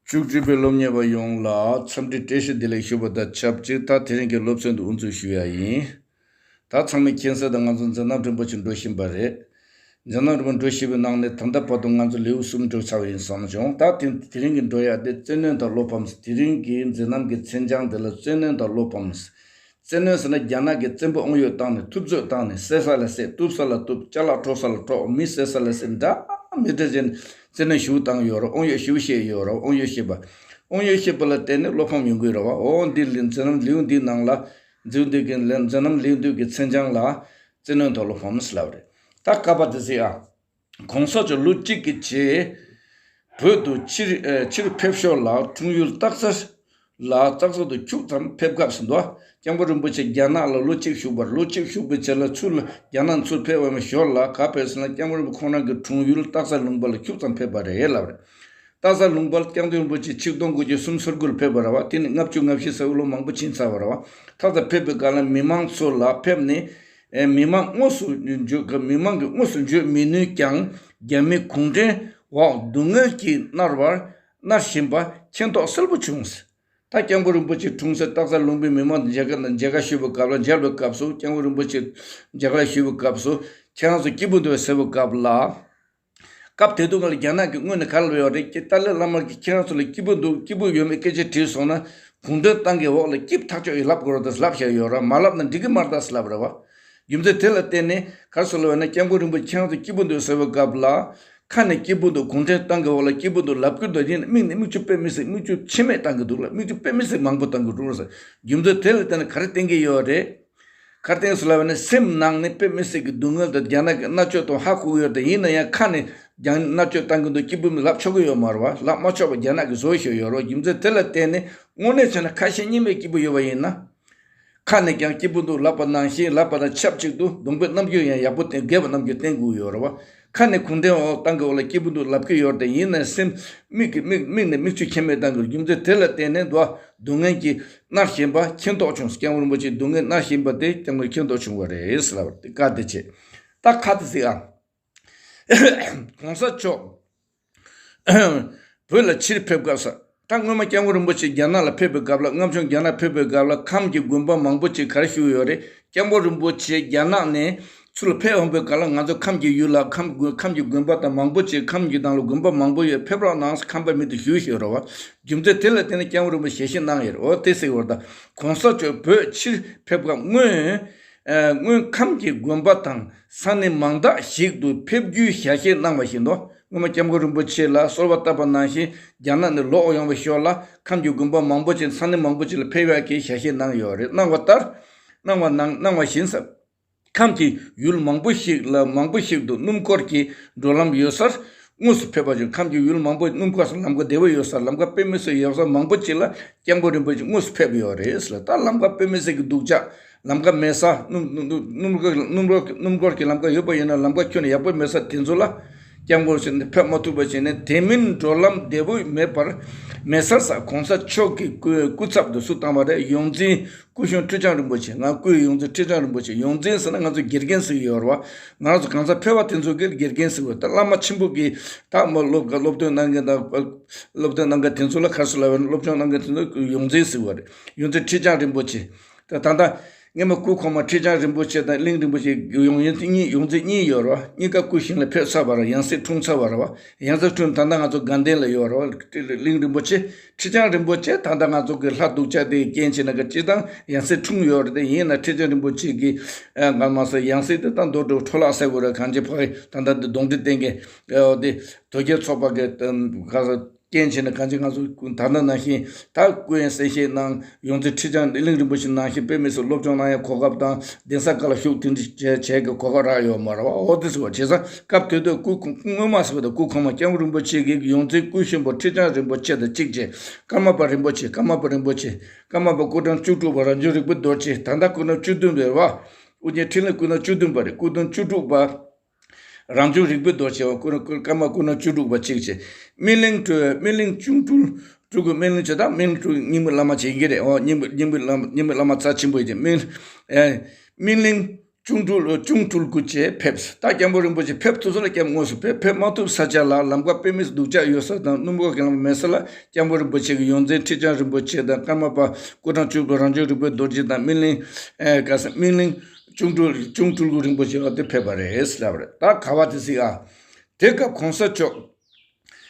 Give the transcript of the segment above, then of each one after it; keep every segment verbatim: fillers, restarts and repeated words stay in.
བཅུ་དྲུག་པའི་སློབ་གཉེར་བ་ཡོངས་ལ་འཚམས་འདྲི་བཀྲ་ཤིས་བདེ་ལེགས་ཞུ་བ་དང་ཆབས་ཅིག་ད་དེ་རིང་གི་སློབ་ཚན་དུ་དབུ་འཛུགས་ཞུ་ཡ་ཡིན། ད་ཚང་མས་མཁྱེན་གསལ་ལྟར་ང་ཚོ་མཛད་རྣམ་རིན་པོ་ཆེ་འགྲོ་བཞིན་པ་རེད། མཛད་རྣམ་རིན་པོ་འགྲོ་བཞིན་པའི་ནང་ནས་ད་ལྟ་བར་དུ་ང་ཚོ་ལེའུ་གསུམ་འགྲོ་ཚར་བ་ཡིན་བསམ་བྱུང་། ད་དེ་དེ་རིང་གི་འགྲོ་ཡ་དེ་བཙན་གནོན་དང་བློ་ཕམ། དེ་རིང་གི་མཛད་རྣམ་གྱི་མཚན་བྱང་དེ་ལ་བཙན་གནོན་དང་བློ་ཕམ། བཙན་གནོན་ཟེར་ན་རྒྱ་ནག་གིས་བཙན་པོ་དབང་ཡོད་བཏང་ནས་ཐུབ་ཚོད་བཏང་ནས་བསད་ས་ལ་བསད། གཏུབ་ས་ལ་གཏུབ། ཅ་ལག་འཕྲོག་ས་ལ་འཕྲོག་མི་བསད་ས་ལ་བསད། འདྲ་མི་འདྲ་བྱས་ནས་བཙན་གནོན་ཞེ་པོ་བཏང་ཡོད་རེད། དབང་ཡོད་ཞེ་པོ་བཤད་ཡོད་རེད། དབང་ཡོད་བཤད་པ། དབང་ཡོད་བཤད་པ་ལ་བརྟེན་ནས་བློ་ཕམ་ཡོང་གི་རེད་བ། འོ་འདི་ལས་མཛད་རྣམ་ལེའུ་འདིའི་ནང་ལ་མཛད་འདི་གི་མཛད་རྣམ་ལེའུ་འདི་གི་མཚན་བྱང་ལ་བཙན་གནོན་དང་བློ་ཕམ་ཟེར་ལབ་རེད། ད་ཀ་པ་དེ་གཟིགས་ཨ། གོང་ས་མཆོག་ལོ་གཅིག་གི་རྗེས་བོད་དུ་ཕྱིར་ཨེ་ཕྱིར་ཕེབས་ཞོར་ལ་འཁྲུངས་ཡུལ་སྟག་ཚང་ལ་སྟག་ཚང་དུ་ཁྱུག་ཙམ་ཕེབས་སྐབས་སུ་འདུག། སྐྱབས་མགོན་རིན་པོ་ཆེ་རྒྱ་ནག་ལ་ལོ་གཅིག་བཞུགས་པར། ལོ་གཅིག་བཞུགས་པའི་རྗེས་ལ་ཚུར་རྒྱ་ནག་ཚུར་ཕེབས་པའི་ཞོར་ལ་ག་ཕེབས་ཟེར་ན། སྐྱབས་མགོན་རིན་པོ་ཆེ་ཁོང་རང་གི་འཁྲུངས་ཡུལ་སྟག་ཚང་ལུང་པ་ལ་ཁྱུག་ཙམ་ཕེབས་པ་རེད་ལབ་རེད། སྟག་ཚང་ལུང་པར་སྐྱབས་མགོན་རིན་པོ་ཆེ་ཆིག་སྟོང་དགུ་བརྒྱ་སུམ་ཅུ་སོ་དགུ་ལ་ཕེབས་པ་རེད་བ། དེ་ནི་ལྔ་བཅུ་ང་བཞི་ཟེར་བ་ལོ་མང་པོ་ཕྱིན་ཚར་བ་རེད་བ། སྟག་ཚང་ཕེབས་པའི་སྐབས་ལ་མི་མང་ཚོ་ལ་ཕེབས་ནས། ཨེ་མི་མང་དངོས་སུ་བརྗོད་མི་མང་གི་དངོས་སུ་བརྗོད་མི་ནུས་ཀྱང་། རྒྱ་མི་གུང་ཁྲན་འོག་སྡུག་བསྔལ་གྱིས་མནར་བར་མནར་བཞིན་པ་མཁྱེན་རྟོགས་གསལ་པོ་བྱུང་། ད་སྐྱབས་མགོན་རིན་པོ་ཆེ་འཁྲུངས་སའི་སྟག་ཚང་ལུང་པའི་མི་མང་དང་མཇལ་ཁ་དང་མཇལ་ཁ་ཞུས་པའི་སྐབས་ལ། མཇལ་བའི་སྐབས་སུ། སྐྱབས་མགོན་རིན་པོ་ཆེ་མཇལ་ཁ་ཞུས་པའི་སྐབས་སུ། ཁྱེད་རང་ཚོ་སྐྱིད་པོ་འདུག་ཟེར་བའི་སྐབས་ལ། སྐབས་དེ་དུས་སྒང་ལ་རྒྱ་ནག་གི་སྔོན་ནས་ག་རེ་ལབ་ཡོད་རེད། ཏཱ་ལའི་བླ་མ་གིས་ཁྱེད་རང་ཚོ་ལ་སྐྱིད་པོ་འདུག། སྐྱིད་པོ་ཡོད་མེད་སྐད་ཆ་དྲིས་སོང་ན། གུང་ཁྲན་ཏང་གི་འོག་ལ་སྐྱིད་ཐག་ཆོད་ཡོད་ལབ་དགོས་རེད་ད་ལབ་བཞག་ཡོད་རེད། མ་ལབ་ན་འགྲིག་གི་མ་རེད་ད་ལབ་རེད་བ། རྒྱུ་མཚན་དེ་ལ་བརྟེན་ནས་ག་རེ་ཟེར་ལབ་ན། སྐྱབས་མགོན་རིན་པོ་ཆེ་ཁྱེད་རང་ཚོ་སྐྱིད་པོ་འདུག་ཟེར་བའི་སྐབས་ལ། ཁ་ནས་སྐྱིད་པོ་འདུག། གུང་ཁྲན་ཏང་གི་འོག་ལ་སྐྱིད་པོ་འདུག་ལབ་ཀྱི་འདུག། ཡིན་ན་མིག་ནས་མིག་ཆུ་དཔེ་མི་སྲིད། མིག་ཆུ་ཆད་མེད་བཏང་གི་འདུག་ལ། མིག་ཆུ་དཔེ་མི་སྲིད་མང་པོ་བཏང་གི་འདུག་ལ་ཟེར། རྒྱུ་མཚན་དེ་ལ་བརྟེན་ནས་ག་རེ་བསྟན་གྱི་ཡོད་རེད། ག་རེ་བསྟན་སོང་ལབ་ན། སེམས་ནང་ནས་དཔེ་མི་སྲིད་ཀྱི་སྡུག་བསྔལ་དང་རྒྱ་ནག་གི་མནར་གཅོད་དང་ཧ་གོ་གི་ཡོད་དེ། ཡིན་ན་ཡང་ཁ་ནས་རྒྱ་མནར་གཅོད་བཏང་གི་འདུག། སྐྱིད་པོ་མི་ལབ་ཆོག་གི་ཡོད་མ་རེད་བ། ལབ་མ་ཆོག་པ་རྒྱ་ནག་གིས་བཟོས་བཞག་ཡོད་རེད་བ། རྒྱུ་མཚན་དེ་ལ་བརྟེན་ནས་དངོས་གནས་བྱས་ན་ཁ་ཞེ་གཉིས་མེད་སྐྱིད་པོ་ཡོད་པ་ཡིན་ན། ཁ་ནས་ཀྱང་སྐྱིད་པོ་འདུག་ལབ་པ་ནང་བཞིན། ལབ་པ་དང་ཆབས་ཅིག་ཏུ་གདོང་པའི་རྣམ་འགྱུར་ཡང་ཡག་པོ་བསྟན། དགེ་བའི་རྣམ་འགྱུར་བསྟན་དགོས་ཡོད་རེད་བ། ཁ་ནས་གུང་ཁྲན་འོག་ཏང་གི་འོག་ལ་སྐྱིད་པོ་འདུག་ལབ་ཀྱི་ཡོད་རེད་དེ། ཡིན་ནའི་སེམས་མིག་གི་མིག་མིག་ནས་མིག་ཆུ་ཁྱད་མེད་བཏང་གི། རྒྱུ་མཚན་དེ་ལ་བརྟེན་ནས་འདུག་སྡུག་བསྔལ་གྱིས་མནར་བཞིན་པ་མཁྱེན་རྟོགས་བྱུང་། སྐྱབས་མགོན་རིན་པོ་ཆེ་སྡུག་བསྔལ་མནར་བཞིན་པ་དེ་སྐྱབས་མགོན་མཁྱེན་རྟོགས་བྱུང་བ་རེད་ཟེར་ལབ་པ་དེ་བཀའ་དེ་བྱས། ད་ཁ་དེ་གཟིགས་ཨ། གོང་ས་མཆོག་བོད་ལ་ཕྱིར་ཕེབས་སྐབས་སུ། ད་སྔོན་མ་སྐྱབས་མགོན་རིན་པོ་ཆེ་རྒྱ་ནག་ལ་ཕེབས་པའི་སྐབས་ལ། ལྔ་བཅུ་རྒྱ་ནག་ཕེབས་པའི་སྐབས་ལ་ཁམས་ཀྱི་དགོན་པ་མང་པོ་ཅིག་ག་རེ་ཞུས་ཡོད་རེད། སྐྱབས་མགོན་རིན་པོ་ཆེ་རྒྱ་ནག་ནས་ཚུར་ལ་ཕེབས་འོང་པའི་སྐབས་ལ། ང་ཚོ་ཁམས་ཀྱི་ཡུལ་ལ་ཁམས་དགོན་ཁམས་ཀྱི་དགོན་པ་དང་མང་པོ་ཅིག། ཁམས་ཀྱི་ནང་ལ་དགོན་པ་མང་པོ་ཡོད། ཕེབས་རོགས་གནང་ཟེར་ཁམས་པའི་མི་དེ་ཞུས་ཡོད་རེད་བ། རྒྱུ་མཚན་དེ་ལ་བརྟེན་ནས་སྐྱབས་མགོན་རིན་པོ་ཆེ་ཞལ་བཞེས་གནང་ཡོད་རེད། འོ་དེ་གཟིགས་པར་ད། གོང་ས་མཆོག་བོད་ཕྱིར་ཕེབས་སྐབས་སྔོན། ཨ། སྔོན་ཁམས་ཀྱི་དགོན་པ་དང་ས་གནས་མང་དག་ཞིག་ཏུ་ཕེབས་རྒྱུའི་ཞལ་བཞེས་གནང་བ་བཞིན་དུ། སྔོན་མ་སྐྱབས་མགོན་རིན་པོ་ཆེ་ལ་གསོལ་བ་བཏབ་པ་ནང་བཞིན་རྒྱ་ནག་ནས་ལོག་ཡོང་བའི་ཞོར་ལ་ཁམས་ཀྱི་དགོན་པ་མང་པོ་ཅིག་ས་གནས་མང་པོ་ཅིག་ལ་ཕེབས་ཡག་གི་ཞལ་བཞེས་གནང་ཡོད་རེད། གནང་བ་ལྟར། གནང་བ་གནང་གནང་བ་བཞིན་ཟེར། ཁམས་ཀྱི་ཡུལ་མང་པོ་ཞིག་ལ་མང་པོ་ཞིག་ཏུ་སྣུམ་འཁོར་གྱི་འགྲོ་ལམ་ཡོད་སར་དངོས་སུ་ཕེབས་པ་བྱུང་། ཁམས་ཀྱི་ཡུལ་མང་པོ་སྣུམ་འཁོར་སོགས་ལམ་ཁ་བདེ་བོ་ཡོད་ས། ལམ་ཁ་དཔེ་མི་སྲིད་ཡོད་ས་མང་པོ་ཅིག་ལ་སྐྱབས་མགོན་རིན་པོ་ཆེ་དངོས་སུ་ཕེབས་ཡོད་རེད་ཟེར། ད་ལམ་ཁ་དཔེ་མི་སྲིད་ཀྱི་སྡུག་ཅག། ལམ་ཁ་མེད་ས། སྣུམ་སྣུམ་སྣུམ་སྣུམ་འཁོར་སྣུམ་འཁོར་སྣུམ་འཁོར་གྱི་ལམ་ཁ་ཡོད་པ་ཡིན་ན། ལམ་ཁ་ཁྱོན་ནས་ཡག་པོ་མེད་ས་དེ་ཚོ་ལ་སྐྱབས་མགོན་ཞིག་ནས་ཕེབས་མ་ཐུབ་པ་བྱས་ནས། དེ་མིན་འགྲོ་ལམ་བདེ་བོ་མེད་པར། མེད་སར་ས་གོང་ས་མཆོག་གི་སྐུ་སྐུ་ཚབ་ཏུ་སུ་བཏང་བ་རེད། ཡོངས་འཛིན་སྐུ་གཞོན་ཁྲི་བྱང་རིན་པོ་ཆེ། ང་སྐུའི་ཡོངས་འཛིན་ཁྲི་བྱང་རིན་པོ་ཆེ། ཡོངས་འཛིན་ཟེར་ན་ང་ཚོ་དགེ་རྒན་ཟེར་གྱི་ཡོད་རེད་བ། ང་རང་ཚོ་གང་ས་ཕེབས་པ་དེ་ཚོ་གི་དགེ་རྒན་ཟེར་བ། ད་བླ་མ་ཆེན་པོ་གི་ད་མོ་སློབ་སློབ་སྟོན་གནང་མཁན་དང་། སློབ་སྟོན་གནང་མཁན་དེ་ཚོ་ལ་ག་རེ་ཟེར་ལབ་ན། སློབ་སྦྱོང་གནང་མཁན་དེ་ཚོ་ཡོངས་འཛིན་ཟེར་བ་རེད། ཡོངས་འཛིན་ཁྲི་བྱང་རིན་པོ་ཆེ། ད་ད་ལྟ་སྔོན་མ་སྐུ་གོང་མ་ཁྲི་བྱང་རིན་པོ་ཆེ་དང་གླིང་རིན་པོ་ཆེ་ཡོངས་འཛིན་གཉིས། ཡོངས་འཛིན་གཉིས་ཡོད་རེད་བ། གཉིས་ཀ་སྐུ་ཞིང་ལ་ཕེབས་ཚར་བ་རེད། ཡང་སྲིད་འཁྲུངས་ཚར་བ་རེད་བ། ཡང་སྲིད་འཁྲུངས། ད་ལྟ་ང་ཚོ་དགའ་ལྡན་ལ་ཡོད་རེད་བ། གླིང་རིན་པོ་ཆེ། ཁྲི་བྱང་རིན་པོ་ཆེ་ད་ལྟ་ང་ཚོ་གི་ལྷ་སྡུག་ཅག་དེ་རྐྱེན་བྱས་ན་ག་ཅི་དང་ཡང་སྲིད་འཁྲུངས་ཡོད་རེད་དེ། ཡིན་ན་ཁྲི་བྱང་རིན་པོ་ཆེ་གི་ཨ་ང་མ་ཟེར། ཡང་སྲིད་དེ་ད་མདོ་སྒྲུབ་འཕྲོ་བརླག་ཟེར་དགོས་རེད། གང་ཅི་ཕ་གི་ད་ལྟ་འདི་གདོན་འདྲེ་བསྟེན་མཁན་ཨ་དེ་དོལ་རྒྱལ་ཚོགས་པ་གི་ག་ས་རྐྱེན་བྱས་ན་གང་ཅི་ང་ཚོ་ད་ལྟ་ནང་བཞིན་ད་སྐུ་ཡོན་གསན་བཞེས་གནང་། ཡོངས་འཛིན་ཁྲི་བྱང་གླིང་རིན་པོ་ཆེ་ནང་བཞིན་དཔེ་མི་སྲིད་སློབ་སྦྱོང་གནང་ཡ་གོ་སྐབས་དང་། གདན་ས་ཁག་ལ་བཞུགས་དེ་འདྲ་བྱས་བྱས་ཀྱི་གོ་སྐབས་རག་ཡོད་མ་རེད་བ། འོ་དེ་ཟེར་བ་བྱས་ཙང་སྐབས་དེ་དུས་སྐུ་ཁོང་སྔོན་མ་ཟེར་བ་དང་། སྐུ་གོང་མ་སྐྱབས་མགོན་རིན་པོ་ཆེ་གི་ཡོངས་འཛིན་སྐུ་གཞོན་པ་ཁྲི་བྱང་རིན་པོ་ཆེ་དང་གཅིག་བྱས། ཀརྨ་པ་རིན་པོ་ཆེ། ཀརྨ་པ་རིན་པོ་ཆེ། ཀརྨ་པ་སྐུ་ཕྲེང་བཅུ་དྲུག་པ་རང་བྱུང་རིག་པའི་རྡོ་རྗེ། ད་ལྟ་སྐུ་ཕྲེང་བཅུ་བདུན་པ་རེད་བ། ཨོ་རྒྱན་འཕྲིན་ལས་སྐུ་ཕྲེང་བཅུ་བདུན་པ་རེད། སྐུ་ཕྲེང་བཅུ་དྲུག་པ། རང་བྱུང་རིག་པའི་རྡོ་རྗེ་བ། སྐུ་ཕྲེང་སྐུ་ཀརྨ་སྐུ་ཕྲེང་བཅུ་དྲུག་པ་གཅིག་བྱས། སྨིན་གླིང་སྤྲུལ། སྨིན་གླིང་གཅུང་སྤྲུལ། སྤྲུལ་སྐུ་སྨིན་གླིང་བྱས། ད་སྨིན་གླིང་སྤྲུལ་སྐུ་རྙིང་མའི་བླ་མ་བྱེད་ཀྱི་རེད། འོ་རྙིང་མའི་རྙིང་མའི་བླ་མ་རྙིང་མའི་བླ་མ་རྩ་ཆེན་པོ་ཡིན་ཏེ། སྨིན་ཨེ་སྨིན་གླིང་ ཀྲུང་ཀྲུལ་ཀྲུང་ཀྲུལ་གུ་བཅས་ཕེབས། ད་སྐྱབས་མགོན་རིན་པོ་ཆེ་ཕེབས་ཐུབ་ས་ལ་སྐྱབས་དངོས་སུ་ཕེབས། ཕེབས་མ་ཐུབ་ས་ཆ་ལ་ལམ་ཁ་དཔེ་མི་སྲིད་སྡུག་ཅག་ཡོད་ས་དང་སྣུམ་འཁོར་གྱི་ལམ་མེད་ས་ལ་སྐྱབས་མགོན་རིན་པོ་ཆེ་གི་ཡོངས་འཛིན་ཁྲི་བྱང་རིན་པོ་ཆེ་དང་ཀརྨ་པ་སྐུ་ཕྲེང་བཅུ་པ་རང་བྱུང་རིག་པའི་རྡོ་རྗེ་དང་སྨིན་གླིང་། ཨེ་ག་ས་སྨིན་གླིང་ཀྲུང་ཀྲུལ་ཀྲུང་ཀྲུལ་གུ་རིན་པོ་ཆེ་བ་དེ་ཕེབས་པ་རེད་ལབ་རེད། ད་ག་བ་དེ་སྲིད་ཨ། དེ་སྐབས་གོང་ས་མཆོག་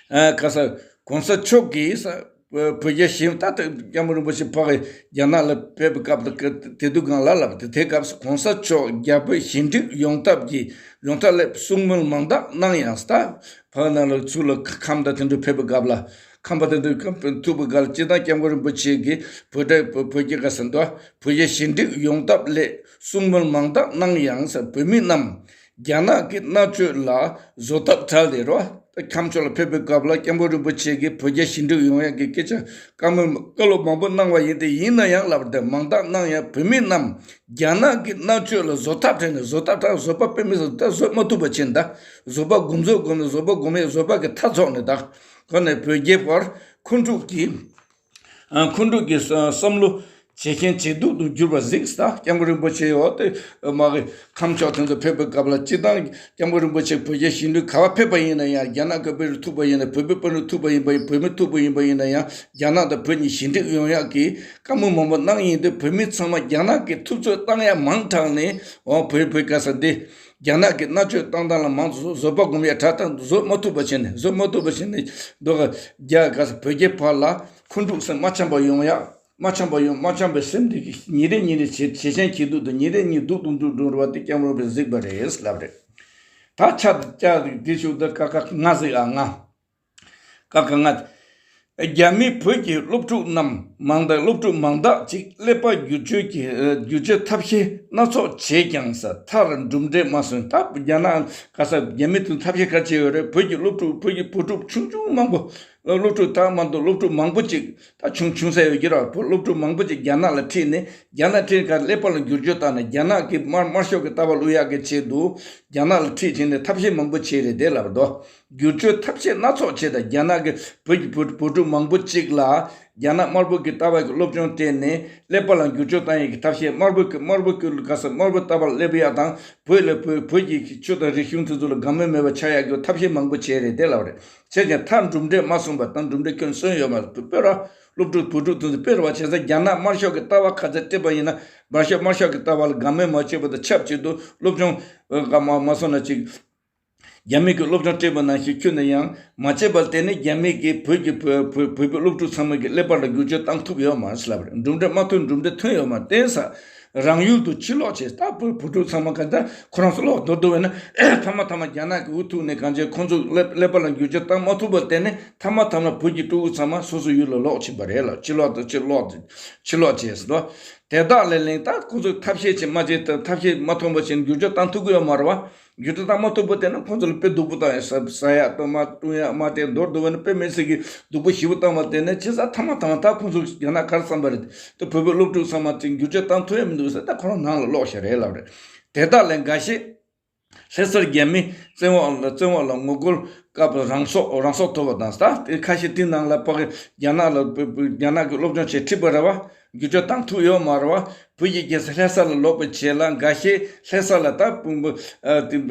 ཨ་ག་ས་གོང་ས་མཆོག་གིས་ས་བོད་རྒྱ་ཞི་ད་ལྟ་སྐྱབས་མགོན་རིན་པོ་ཆེ་ཕ་གི་རྒྱ་ནག་ལ་ཕེབས་པའི་སྐབས་དེ་དེ་དུས་སྒང་ལ་ལབ་དེ་དེ་སྐབས་སུ་གོང་ས་མཆོག་རྒྱ་བོད་ཞི་འགྲིག་ཡོང་ཐབས་ཀྱི་ཡོང་ཐབས་སླད་གསུང་མོལ་མང་དག་གནང་ཡང་ས་ད་ཕ་གི་ནང་ལ་ཚུར་ལ་ཁམས་དང་དེ་འདྲ་ཕེབས་པའི་སྐབས་ལ་ཁམས་པ་དེ་འདྲ་ཐུག་པའི་སྐབས་ལ་སྤྱིར་བཏང་སྐྱབས་མགོན་རིན་པོ་ཆེ་གིས་བོད་བོད་རྒྱ་ག་ས་འདུག་བོད་རྒྱ་ཞི་འགྲིག་ཡོང་ཐབས་སླད་གསུང་མོལ་མང་དག་གནང་ཡང་ས་བོད་མི་རྣམས་རྒྱ་ནག་གི་མནར་གཅོད་ལ་བཟོད་ཐབས་བྲལ་ཏེ་རོ། ཁམས་ཕྱོགས་ལ་ཕེབས་པའི་སྐབས་ལ་སྐྱབས་མགོན་རིན་པོ་ཆེ་གིས་བོད་རྒྱ་ཞི་འགྲིག་ཡོང་ཡག་གི་སྐད་ཆ་བཀའ་མོལ་བཀའ་སློབ་མང་པོ་གནང་བ་ཡིན་ཏེ་ཡིན་ན་ཡང་ལབ་སྟེ་མང་དག་གནང་ཡང་བོད་མི་རྣམས་རྒྱ་ནག་གི་མནར་གཅོད་ལ་བཟོད་ཐབས་བྲལ་ནས་བཟོད་ཐབས་བྲལ་བཟོད་པ་དཔེ་མི་སྲིད་ད་བཟོད་མ་ཐུབ་པ་བྱས་ནས་ད་བཟོད་པ་སྒོམ་བཟོད་སྒོམ་ནས་བཟོད་པ་སྒོམ་ཡས་བཟོད་པ་གི་ཐག་ཚོགས་ནས་ད་ཁོ་ནས་བོད་རྒྱའི་བར་ཁོང་ཕྲུག་གི་ཁོང་ཕྲུག་གི་བསམ་བློ་བྱེད་མཁན་བྱེད་སྡུག་ཏུ་གྱུར་པ་གཟིགས་ད་སྐྱབས་མགོན་རིན་པོ་ཆེ་འོ་དེ་མ་གི་ཁམས་ཕྱོགས་དེ་ཚོ་ཕེབས་པའི་སྐབས་ལ་སྤྱིར་བཏང་སྐྱབས་མགོན་རིན་པོ་ཆེ་བོད་རྒྱ་ཞི་འགྲིག་ག་བ་ཕེབས་པ་ཡིན་ན་ཡང་རྒྱ་ནག་གི་དཔོན་རིགས་ཐུག་པ་ཡིན་ན་བོད་པའི་དཔོན་རིགས་ཐུག་པ་ཡིན་པ་ཡིན་བོད་མི་ཐུག་པ་ཡིན་པ་ཡིན་ན་ཡང་རྒྱ་ནག་དང་བོད་གཉིས་ཞི་འགྲིག་ཡོང་ཡག་གི་བཀའ་མོལ་མང་པོ་གནང་ཡིན་དུས་བོད་མི་ཚང་མ་རྒྱ་ནག་གི་ཐུབ་ཚོད་བཏང་ཡག་མང་དྲགས་ནས་འོ་བོད་བོད་ག་ས་འདི་རྒྱ་ནག་གི་མནར་གཅོད་བཏང་སྟངས་ལ་མང་དུ་བཟོད་པ་སྒོམ་ཡག་དྲག་དང་བཟོད་མ་ཐུབ་པ་བྱས་ནས་བཟོད་མ་ཐུབ་པ་བྱས་ནས་འདུག་ག་རྒྱ་ག་ས་བོད་རྒྱའི་བར་ལ་ཁོང་ཕྲུག་སེམས་མ་འཆམ་པ་ཡོང་ཡག་མ་འཆམ་པ་ཡོང་མ་འཆམ་པའི་སེམས་དེ་གིས་ཉིན་རེ་ཉིན་རེ་ཇེ་ཇེ་ཞན་ཇེ་སྡུག་ཏུ་ཉིན་རེ་ཉིན་སྡུག་ཏུ་འགྲོ་འགྲོ་བ་དེ་སྐྱབས་མགོན་པས་གཟིགས་པ་རེད་ལབ་རེད། ད་ཆ་ལྕགས་དེ་ཤུགས་ད་ཀ་ཁ་ང་གཟིགས་ཨ་ང་། ཀ་ཁ་ང་། རྒྱ་མི་བོད་ཀྱི་སློབ་ཕྲུག་རྣམས་མང་དག་སློབ་ཕྲུག་མང་དག་ཅིག་ཀླད་པ་བསྒྱུར་བཅོས་ཀྱི་བསྒྱུར་བཅོས་ཐབས་ཤེས་སྣ་ཚོགས་བྱས་ཀྱང་ས་མཐར་གྲུབ་འབྲས་མ་སོན་ད་རྒྱ་ནག་ག་ས་རྒྱ་མི་དང་ཐབས་ཤེས་ག་རེ་བྱས་ཡོད་རེད། བོད་ཀྱི་སློབ་ཕྲུག་བོད་ཀྱི་བུ་ཕྲུག་ཆུང་ཆུང་མང་པོ། སློབ་ཕྲུག་དག་མ་གཏོགས་སློབ་ཕྲུག་མང་པོ་ཅིག་ད་ཆུང་ཆུང་ས་ཡོད་ཀྱི་ར་བོད་སློབ་ཕྲུག་མང་པོ་ཅིག་རྒྱ་ནག་ལ་ཁྲིད་ནས་རྒྱ་ནག་ཁྲིད་ག་ཀླད་པ་ལ་བསྒྱུར་བཅོས་བཏང་ནས་རྒྱ་ནག་གི་དམར་དམར་ཤོག་གི་ལྟ་བ་བླུག་ཡག་གི་ཆེད་དུ་རྒྱ་ནག་ལ་ཁྲིད་བྱས་ནས་ཐབས་ཤེས་མང་པོ་བྱས་རེད་དེ་ལབ་དོ། བསྒྱུར་བཅོས་ཐབས་ཤེས་སྣ་ཚོགས་བྱས་དང་རྒྱ་ནག་གི་བོད་ཀྱི་བུ་བུ་ཕྲུག་མང་པོ་ཅིག་ལ་རྒྱ་ནག་དམར་པོ་གི་ལྟ་བ་གི་སློབ་སྦྱོང་སྤྲད་ནས་ཀླད་པ་ལ་བསྒྱུར་བཅོས་བཏང་ཡག་གི་ཐབས་ཤེས་དམར་པོ་གི་དམར་པོ་གི་ག་ས་དམར་པོ་ལྟ་བ་སླེབས་ཡག་དང་བོད་ལ་བོད་བོད་ཀྱི་ཆོས་དང་རིག་གཞུང་དེ་ཚོ་ལ་དགའ་མོས་མེད་པ་ཆགས་ཡག་གི་ཐབས་ཤེས་མང་པོ་བྱས་རེད་དེ་ལབ་རེད། བྱས་ཀྱང་མཐར་གྲུབ་འབྲས་མ་སོན་པ་དང་གྲུབ་འབྲས་ཁྱོན་སོན་ཡོད་མ་རེད། དཔེར་ན་སློབ་ཕྲུག་བུ་ཕྲུག་དེ་ཚོ་དཔེར་བ་བྱས་ཙང་རྒྱ་ནག་དམར་ཤོག་གི་ལྟ་བ་ག་ཚད་སྤྲད་པ་ཡིན་ན་དམར་ཤོག་དམར་ཤོག་གི་ལྟ་བ་ལ་དགའ་མོས་མ་བྱས་པ་དང་ཆབས་ཅིག་ཏུ་སློབ་སྦྱོང་ཨ་མ་མ་སོང་ན་ཅིག་རྒྱ་མི་གི་སློབ་སྦྱོང་སྤྲད་པ་ནང་བཞིན་ཁྱོན་ནས་ཡང་མ་བྱས་པར་བརྟེན་ནས་རྒྱ་མི་གི་བོད་ཀྱི་བོད་བོད་བོད་པའི་སློབ་ཕྲུག་ཚང་མ་གི་ཀླད་པ་ལ་བསྒྱུར་བཅོས་བཏང་ཐུབ་ཡོད་མ་རེད་ལབ་རེད། གྲུབ་འབྲས་མ་ཐོན་གྲུབ་འབྲས་ཐོན་ཡོད་མ་རེད། བརྟེན་ས་རང་ཡུལ་དུ་ཕྱིར་ལོག་བྱས་ད་བུ་བུ་ཕྲུག་ཚང་མ་ག་ད་ཁོ་རང་ཚོ་ལོག་འདོར་འདོར་བས་ན་མཐའ་མ་མཐའ་མ་རྒྱ་ནག་གི་འུ་ཐུག་ནས་གང་བྱས་ཁོང་ཚོ་ཀླད་ཀླད་པ་ལ་འགྱུར་བཅོས་བཏང་མ་ཐུབ་པར་བརྟེན་ནས་མཐའ་མ་མཐའ་མ་བོད་ཀྱི་ཕྲུ་གུ་ཚང་མ་སོ་སོ་ཡུལ་ལ་ལོག་ཕྱིན་པ་རེད་ལ། ཕྱིར་ལོག་ཏུ་ཕྱིར་ལོག་ཏུ་ཕྱིར་ལོག་བྱས་སོ། དེ་དག་ལས་གླེང་ད་ཁོང་ཚོས་ཐབས་ཤེས་བྱེད་མ་བྱེད་ཐབས་ཤེས་མ་ཐོན་པ་བྱས་ནས་འགྱུར་བཅོས་བཏང་ཐུབ་ཀྱི་ཡོད་མ་རེད་བ། འགྱུར་བཅོས་བཏང་མ་ཐུབ་པ་དེ་ནི་ཁོང་ཚོ་ལ་དཔེ་སྡུག་པོ་བཏང་ཡོད་ཟ་ཟ་ཡག་བཏུང་མ་བཏུང་ཡག་མ་སྤྲད་འདོར་འདུག་བ་ནི་དཔེ་མི་སྲིད་ཀྱི་སྡུག་པོ་ཞེ་པོ་བཏང་བ་དེ་ནི་ཅི་ཟ་མཐའ་མ་མཐའ་མ་ད་ཁོང་ཚོ་རྒྱ་ནག་ག་རེ་བསམ་པ་རེད། དེ་བོད་པའི་སློབ་ཕྲུག་ཚང་མ་དེ་འགྱུར་བཅོས་བཏང་ཐུབ་ཡག་མི་འདུག་ཟེར་ད་ཁོ་རང་ནང་ལ་ལོག་ཤག་རེད་ལབ་རེད། དེ་དག་ལས་འགའ་ཤས། ལྷ་སར་རྒྱ་མི་བཙན་འོག་ལ་བཙན་འོག་ལ་ངོ་རྒོལ་སྐབས་རང་སྲོག་རང་སྲོག་ཐོབ་པ་དང་ད་ཁ་ཤས་དེ་ནང་ལ་ཕ་གི་རྒྱ་ནག་ལ་རྒྱ་ནག་གི་སློབ་སྦྱོང་བྱེད་ཁྲིད་པ་རེད་བ། འགྱུར་བཅོས་བཏང་ཐུབ་ཡོད་མ་རེད་བ། བོད་ཀྱི་རྒྱལ་ས་ལྷ་ས་ལ་ལོག་པའི་རྗེས་ལ་འགའ་ཤས་ལྷ་ས་ལ་ད་དཔུང་པ་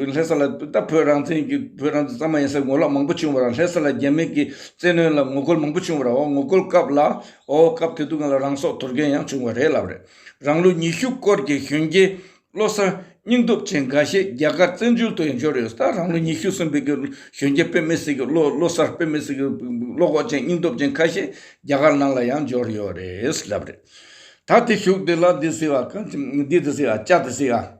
ལྷ་ས་ལ་ད་བོད་རང་བཙན་གྱི་བོད་རང་བཙན་གཙང་མ་ཡིན་ས་ངོ་ལོག་མང་པོ་བྱུང་བ་རེད། ལྷ་ས་ལ་རྒྱ་མི་གི་བཙན་གནོན་ལ་ངོ་རྒོལ་མང་པོ་བྱུང་བ་རེད་བ། ངོ་རྒོལ་སྐབས་ལ་ཨོ་སྐབས་དེ་དུས་སྒང་ལ་རང་སྲོག་དོར་མཁན་ཡང་བྱུང་བ་རེད་ལབ་རེད། རང་ལོ་ཉི་ཤུ་སྐོར་གྱི་གཞོན་སྐྱེས། བློ་གསར་སྙིང་སྟོབས་ཅན་འགའ་ཤས་རྒྱ་གར་བཙན་བྱོལ་དུ་ཡང་འབྱོར་ཡོད། ད་རང་ལོ་ཉི་ཤུ་སོན་པའི་གི་གཞོན་སྐྱེས་དཔེ་མི་སྲིད་ཀྱི་བློ་བློ་གསར་དཔེ་མི་སྲིད་ཀྱི་བློ་ཁོག་ཅན་སྙིང་སྟོབས་ཅན་ཁ་ཤས་རྒྱ་གར་ནང་ལ་ཡང་འབྱོར་ཡོད་རེད་ལབ་རེད། ད་དེ་གཞུག་དེ་ལ་འདི་ཟེར་བ་གང་འདི་དེ་ཟེར་བ་ལྕགས་དེ་ཟེར་བ།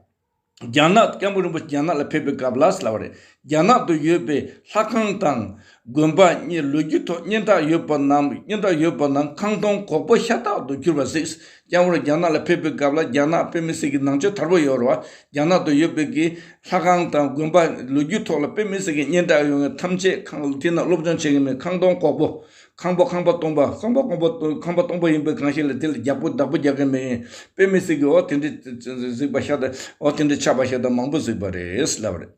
རྒྱ་ནག་སྐྱབས་མགོན་རིན་པོ་ཆེ་རྒྱ་ནག་ལ་ཕེབས་པའི་སྐབས་ལ་ལབ་པ་རེད། རྒྱ་ནག་ཏུ་ཡོད་པའི་ལྷ་ཁང་དང་དགོན་པ་གཉིས་ལོ་རྒྱུས་ཐོག་སྙན་གྲགས་ཡོད་པ་རྣམས་སྙན་གྲགས་ཡོད་པ་རྣམས་ཁང་སྟོང་གོག་པོ་ཤ་སྟག་ཏུ་གྱུར་པ་གཟིགས། སྐྱབས་མགོན་རྒྱ་ནག་ལ་ཕེབས་པའི་སྐབས་ལ་རྒྱ་ནག་དཔེ་མི་སྲིད་ཀྱི་ནང་ཆོས་དར་པོ་ཡོད་རེད་བ། རྒྱ་ནག་ཏུ་ཡོད་པའི་གི་ལྷ་ཁང་དང་དགོན་པ་ལོ་རྒྱུས་ཐོག་ལ་དཔེ་མི་སྲིད་ཀྱི་སྙན་གྲགས་ཡོད་མཁན་ཐམས་ཅད་ཁང་དེ་ན་སློབ་སྦྱོང་བྱེད་མཁན་མེད་ཁང་སྟོང་གོག་པོ། ཁང་པ་ཁང་པ་སྟོང་པ་ཁང་པ་ཁང་པ་སྟོང་ཁང་པ་སྟོང་པ་ཡིན་པའི་གང་ཞིག་ལ་དེ་ལ་རྒྱག་པོ་བདག་པོ་རྒྱག་མཁན་མེད། དཔེ་མི་སྲིད་ཀྱི་འོ་དེ་འདྲ་གཟིགས་པ་ཤ་སྟག་འོ་དེ་འདྲ་ཆགས་པ་ཤ་སྟག་མང་པོ་གཟིགས་པ་རེད་ལབ་རེད།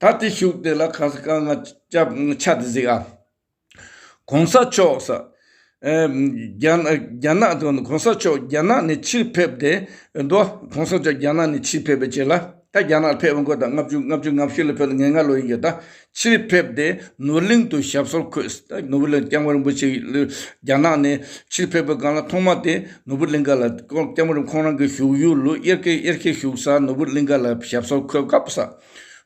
ད་དེ་གཞུག་དེ་ལ་ཁ་ས་ཁ་ང་ཆ་ཆ་དེ་གཟིགས་ཨ། གོང་ས་མཆོག་ས། ཨེ། རྒྱ་ནག་རྒྱ་ནག་དང་གོང་ས་མཆོག་རྒྱ་ནག་ནས་ཕྱིར་ཕེབས་ཏེ་འདུག་གོང་ས་མཆོག་རྒྱ་ནག་ནས་ཕྱིར་ཕེབས་པའི་རྗེས་ལ། ད་རྒྱ་ནག་ཕེབས་འོང་གོ། ད་ལྔ་བཅུ་ལྔ་བཅུ་ང་བཞི་ལ་ཕེབས་ལ་ང་ལྔ་ལོ་ཡིན་གྱི། ད་ཕྱིར་ཕེབས་ཏེ་ནོར་གླིང་དུ་ཞབས་སོར་འཁོད། ད་ནོར་བུ་གླིང་སྐྱབས་མགོན་རིན་པོ་ཆེ་རྒྱ་ནག་ནས་ཕྱིར་ཕེབས་པའི་སྒང་ལ་ཐོག་མ་དེ་ནོར་བུ་གླིང་ག་ལ་སྐྱབས་མགོན་རིན་ཁོང་རང་གི་བཞུགས་ཡུལ་ལུ་དབྱར་ཁའི་དབྱར་ཁའི་བཞུགས་ས་ནོར་བུ་གླིང་ག་ལ་ཞབས་སོར་འཁོད་སྐབས་ས།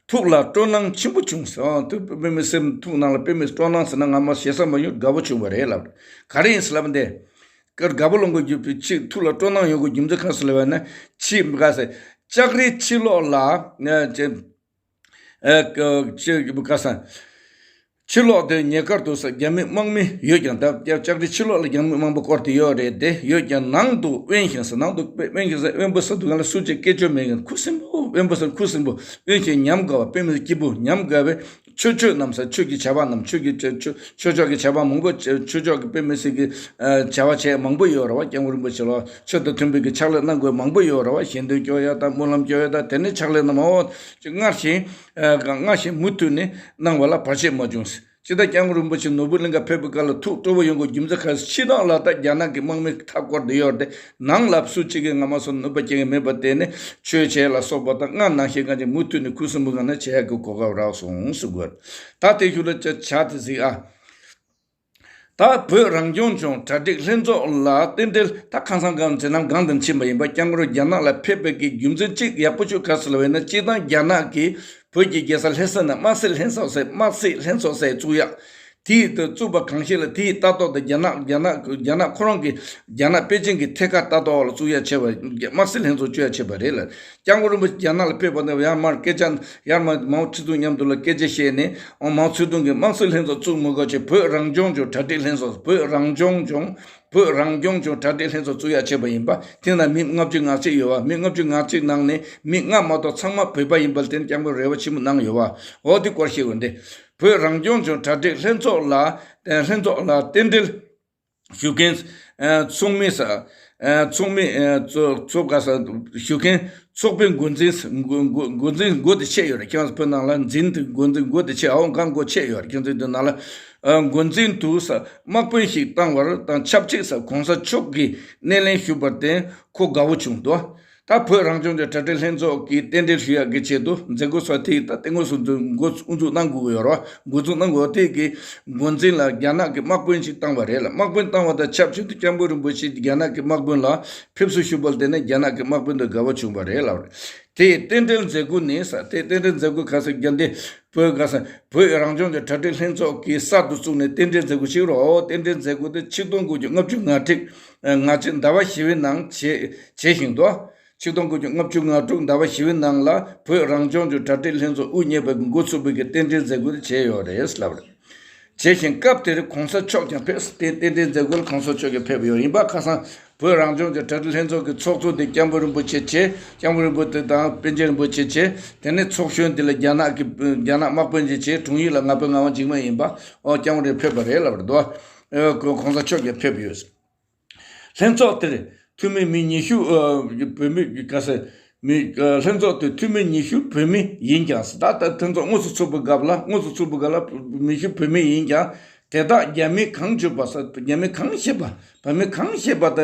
ཐུགས་ལ་སྤྲོ་སྣང་ཆེན་པོ་བྱུང་ཟེར། ཨ་ཐུགས་དཔེ་མི་སེམས་ཐུགས་ནང་ལ་དཔེ་མི་སྤྲོ་སྣང་ཟེར་ན་ང་མ་ཞེ་ས་མ་ཡོང་དགའ་པོ་བྱུང་བ་རེད་ལབ། ག་རེ་ཡིན་ཟེར་ལབ་འདི། དགའ་པོ་ལོངས་སྐུ་རྒྱུ་ཕྱི་ཐུགས་ལ་སྤྲོ་སྣང་ཡོང་དགོས་རྒྱུ་མཚན་ག་རེ་ཟེར་ལབ་ན། ཕྱི་ག་ཟེར། ལྕགས་རིའི་ཕྱི་ལོགས་ལ་ཨ་ཅེ་ཨ་ཅེ་ག་ཟེར། ཕྱི་ལོགས་དེ་ཉེ་ཁར་དུ་ས་རྒྱ་མི་དམག་མི་ཡོད་ཀྱང་། ད་ལྕགས་རིའི་ཕྱི་ལོགས་ལ་རྒྱ་མི་དམག་མི་བསྐོར་ཏེ་ཡོད་རེད་དེ། ཡོད་ཀྱང་ནང་དུ་དབེན་ཞིང་ཟེར། ནང་དུ་དབེན་ཞིང་ཟེར། དབེན་པོ་ཟེར་དུས་ག་ལ་སུ་གཅིག་སྐད་ཅོར་མེད་ཀྱང་ཁུ་སིམ་པོ། དབེན་པོ་ཟེར་ཁུ་སིམ་པོ། དབེན་ཞིང་ཉམས་དགའ་བ། དཔེ་མི་སྐྱིད་པོ་ཉམས་དགའ་བའི། ཆོས་སྤྱོད་རྣམས་ཟེར། ཆོས་ཀྱི་བྱ་བ་རྣམས། ཆོས་ཀྱི་ཆོས་ཆོས་ཆོས་ཕྱོགས་ཀྱི་བྱ་བ་མང་པོ། ཆོས་ཆོས་ཕྱོགས་ཀྱི་དཔེ་མི་སྲིད་ཀྱི་ཨ་བྱ་བ་བྱས་མང་པོ་ཡོད་རེད་བ། སྐྱབས་མགོན་རིན་པོ་ཆེ་ལ་ཆོས་དང་མཐུན་པའི་གི་ཕྱག་ལས་གནང་དགོས་མང་པོ་ཡོད་རེད་བ། ཞལ་འདོན་སྐྱོར་ཡ་དང་སྨོན་ལམ་སྐྱོར་ཡ་དང་། དེ་ནས་ཕྱག་ལས་རྣམས་འོ་ཅིག་སྔར་བཞིན་ཨ་སྔར་བཞིན་མུ་མཐུད་ནས་གནང་བ་ལ་བར་ཆད་མ་བྱུང་། ཅི་ལྟར་སྐྱབས་མགོན་རིན་པོ་ཆེ་ནོར་བུ་གླིང་ག་ཕེབས་པའི་སྐབས་ལ་ཐུགས་སྤྲོ་བོ་ཡོང་དགོས་རྒྱུ་མཚན་ག་རེ། ཕྱི་ནང་ལ་ད་རྒྱ་ནག་གི་དམག་མི་མཐའ་བསྐོར་ཏེ་ཡོད་རེད་དེ། ནང་ལ་སུ་གཅིག་གིས་ང་མ་སོ་ནུས་པ་སྐྱེ་གི་མེད་པ། དེ་ནས་ཆོས་བྱེད་ལ་སོགས་པ་དང་སྔར་ནང་བཞིན་གང་ཅི་མུ་མཐུད་ནས་ཁུ་སིམ་པོ་ངང་ནས་བྱེད་ཡག་གི་གོ་སྐབས་རག་སོང་ཟེར་དགོས། ད་དེ་ཤུལ་ལ་ཅ་ཆ་དེ་གཟིགས་ཨ། ད་བོད་རང་སྐྱོང་ལྗོངས་གྲ་སྒྲིག་ལྷན་ཚོགས་ལ་རྟེན་འབྲེལ། ད་ཁ་སང་གང་མཛད་རྣམ་གང་དུ་ཕྱིན་པ་ཡིན་པ། སྐྱབས་མགོན་རྒྱ་ནག་ལ་ཕེབས་པའི་གི་རྒྱུ་མཚན་གཅིག་ཡག་པོ་ཅིག་ག་ཟེར་ལབ་ཡིན་ན། སྤྱིར་བཏང་རྒྱ་ནག་གིས་བོད་ཀྱི་རྒྱལ་ས་ལྷ་ས་ན་དམག་སྲིད་ལྷན་ཚོགས་ཟེར། དམག་སྲིད་ལྷན་ཚོགས་ཟེར་བཙུགས་ཡག་དེའི་དུ་བཙུགས་པ་གང་ཞིག་ལ་དེའི་ལྟ་རྟོག་དང་རྒྱ་ནག་རྒྱ་ནག་རྒྱ་ནག་ཁོ་རང་གི་རྒྱ་ནག་པེ་ཅིང་གི་ཐད་ཀར་ལྟ་རྟོག་ལ་བཙུགས་ཡག་བྱས་པ། དམག་སྲིད་ལྷན་ཚོགས་བཙུགས་ཡག་བྱས་པ་རེད་ལ། སྐྱབས་མགོན་རིན་པོ་ཆེ་རྒྱ་ནག་ལ་ཕེབས་པ་ནས་ཡར་མར་སྐད་ཆ་ཡར་མར་མའོ་ཙེ་ཏུང་མཉམ་དུ་ལ་སྐད་ཆ་བཤད་ནས། ཨོ་མའོ་ཙེ་ཏུང་གིས་དམག་སྲིད་ལྷན་ཚོགས་བཙུགས་མི་དགོས་ཆེད་བོད་རང་སྐྱོང་ལྗོངས་གྲ་སྒྲིག་ལྷན་ཚོགས། བོད་རང་སྐྱོང་ལྗོངས་བོད་རང་སྐྱོང་ལྗོངས་གྲ་སྒྲིག་ལྷན་ཚོགས་བཙུགས་ཡག་བྱས་པ་ཡིན་པ། དེ་ན་མི་ལྔ་བཅུ་ང་གཅིག་ཡོད་བ། མི་ལྔ་བཅུ་ང་གཅིག་ནང་ནས་མི་ལྔ་མ་གཏོགས་ཚང་མ་བོད་པ་ཡིན་པ་ལ་བརྟེན་སྐྱབས་མགོན་རེ་བ་ཆེན་པོ་གནང་ཡོད་བ། འོ་དེ་སྐོར་བཤད་དགོས་འདི། བོད་རང་སྐྱོང་ལྗོངས་གྲ་སྒྲིག་ལྷན་ཚོགས་ལ་ལྷན་ཚོགས་ལ་རྟེན་འབྲེལ་ཞུ་མཁན་ཚོགས་མི་ས་ཚོགས་མི་ཚོགས་ག་ས་ཞུ་མཁན་ཚོགས་པའི་འགོ་འཛིན། འགོ་འགོ་འགོ་འཛིན་འགོ་དེ་ཆད་ཡོད་རེད། ཁྱེད་རང་ཚོ་བོད་ནང་ལ་འཛིན་དེ་འགོ་འཛིན་འགོ་དེ་ཆད། ཨོ་གང་འགོ་ཆད་ཡོད་རེད། ཁྱེད་ཚོའི་དོན་ནང་ལ་འགོ་འཛིན་དུ་ས་དམག་དཔོན་ཞིག་བཏང་བར་དང་ཆབས་ཅིག་ས་གོང་ས་མཆོག་གིས་སྣེ་ལེན་ཞུས་པར་བརྟེན་ཁོ་དགའ་བོ་བྱུང་འདུག། ད་བོད་རང་སྐྱོང་ལྗོངས་གྲ་སྒྲིག་ལྷན་ཚོགས་ཀྱིས་རྟེན་འབྲེལ་ཞུ་ཡག་གི་ཆེད་དུ་མཛད་སྒོ་སོགས་དེ་ད་ལྟ་དངོས་སུ་འགོ་དབུ་འཛུགས་གནང་དགོས་ཀྱི་ཡོད་རེད་བ། འགོ་འཛུགས་གནང་དགོས་དེ་གི་འགོ་འཛིན་ལ་རྒྱ་ནག་གི་དམག་དཔོན་ཞིག་བཏང་བ་རེད་ལ། དམག་དཔོན་བཏང་བ་དང་ཆབས་ཅིག་ཏུ་སྐྱབས་མགོན་རིན་པོ་ཆེ་རྒྱ་ནག་གི་དམག་དཔོན་ལ་ཕེབས་བསུ་ཞུས་པ་ལ་བརྟེན་ནས་རྒྱ་ནག་གི་དམག་དཔོན་དང་དགའ་བོ་བྱུང་བ་རེད་ལབ་རེད། དེ་རྟེན་འབྲེལ་མཛད་སྒོ་ནི་ས་དེ་རྟེན་འབྲེལ་མཛད་སྒོ་ག་ས་རྒྱ་འདི་བོད་ག་ས་བོད་རང་སྐྱོང་ལྗོངས་གྲ་སྒྲིག་ལྷན་ཚོགས་ཀྱིས་གསར་དུ་བཙུགས་ནས་རྟེན་འབྲེལ་མཛད་སྒོ་ཞིག་རོ། རྟེན་འབྲེལ་མཛད་སྒོ་དེ་ཆིག་སྟོང་དགུ་བརྒྱ་ལྔ་བཅུ་ང་དྲུག་ང་གཅིག་ཟླ་བ་བཞི་པའི་ནང་བྱེད་བྱེད་བཞིན་འདུག། ཆིག་སྟོང་དགུ་བརྒྱ་ལྔ་བཅུ་ང་དྲུག་ཟླ་བ་བཞི་པའི་ནང་ལ་བོད་རང་སྐྱོང་ལྗོངས་གྲ་སྒྲིག་ལྷན་ཚོགས་དབུ་བརྙེས་པའི་འགོ་ཚུགས་པའི་གི་རྟེན་འབྲེལ་མཛད་སྒོ་དེ་བྱས་ཡོད་རེད་ལབ་རེད། བྱས་ཤིང་སྐབས་དེར་གོང་ས་མཆོག་ཀྱང་ཕེབས། དེ་རྟེན་འབྲེལ་མཛད་སྒོ་ལ་གོང་ས་མཆོག་ཀྱང་ཕེབས་ཡོད་ཡིན་པ། ཁ་སང་བོད་རང་སྐྱོང་ལྗོངས་གྲ་སྒྲིག་ལྷན་ཚོགས་ཀྱི་ཚོགས་གཙོ་དེ་སྐྱབས་མགོན་རིན་པོ་ཆེ་བྱས། སྐྱབས་མགོན་རིན་པོ་ཆེ་དང་པཎ་ཆེན་རིན་པོ་ཆེ་བྱས། དེ་ནས་ཚོགས་གཞོན་དེ་ལ་རྒྱ་ནག་གི་རྒྱ་ནག་དམག་དཔོན་ཅིག་བྱས། དྲུང་ཡིག་ལ་ང་ཕོད་ངག་དབང་འཇིགས་མེད་ཡིན་པ། ཨོ་སྐྱབས་མགོན་རིན་པོ་ཆེ་ཕེབས་པ་རེད་ལབ་རེད་འདུག། ཨོ་གོང་ས་མཆོག་ཀྱང་ཕེབས་ཡོད། ལྷན་ཚོགས་དེར་འཐུས་མི་མི་ཉི་ཤུ། ཨ་བོད་མི་ག་ས་མི་ཨ་ལྷན་ཚོགས་དེར་འཐུས་མི་ཉི་ཤུ་བོད་མི་ཡིན་ཀྱང་ཟེར། ད་ལྟ་ལྷན་ཚོགས་དངོས་སུ་ཚུགས་པའི་སྐབས་ལ་དངོས་སུ་ཚུགས་པའི་སྐབས་ལ་མི་ཤུ་བོད་མི་ཡིན་ཀྱང་། དེ་དག་རྒྱ་མི་གང་བྱེད་པ་ས་རྒྱ་མི་གང་བྱེད་པ་བོད་མི་གང་བྱེད་པ་ད་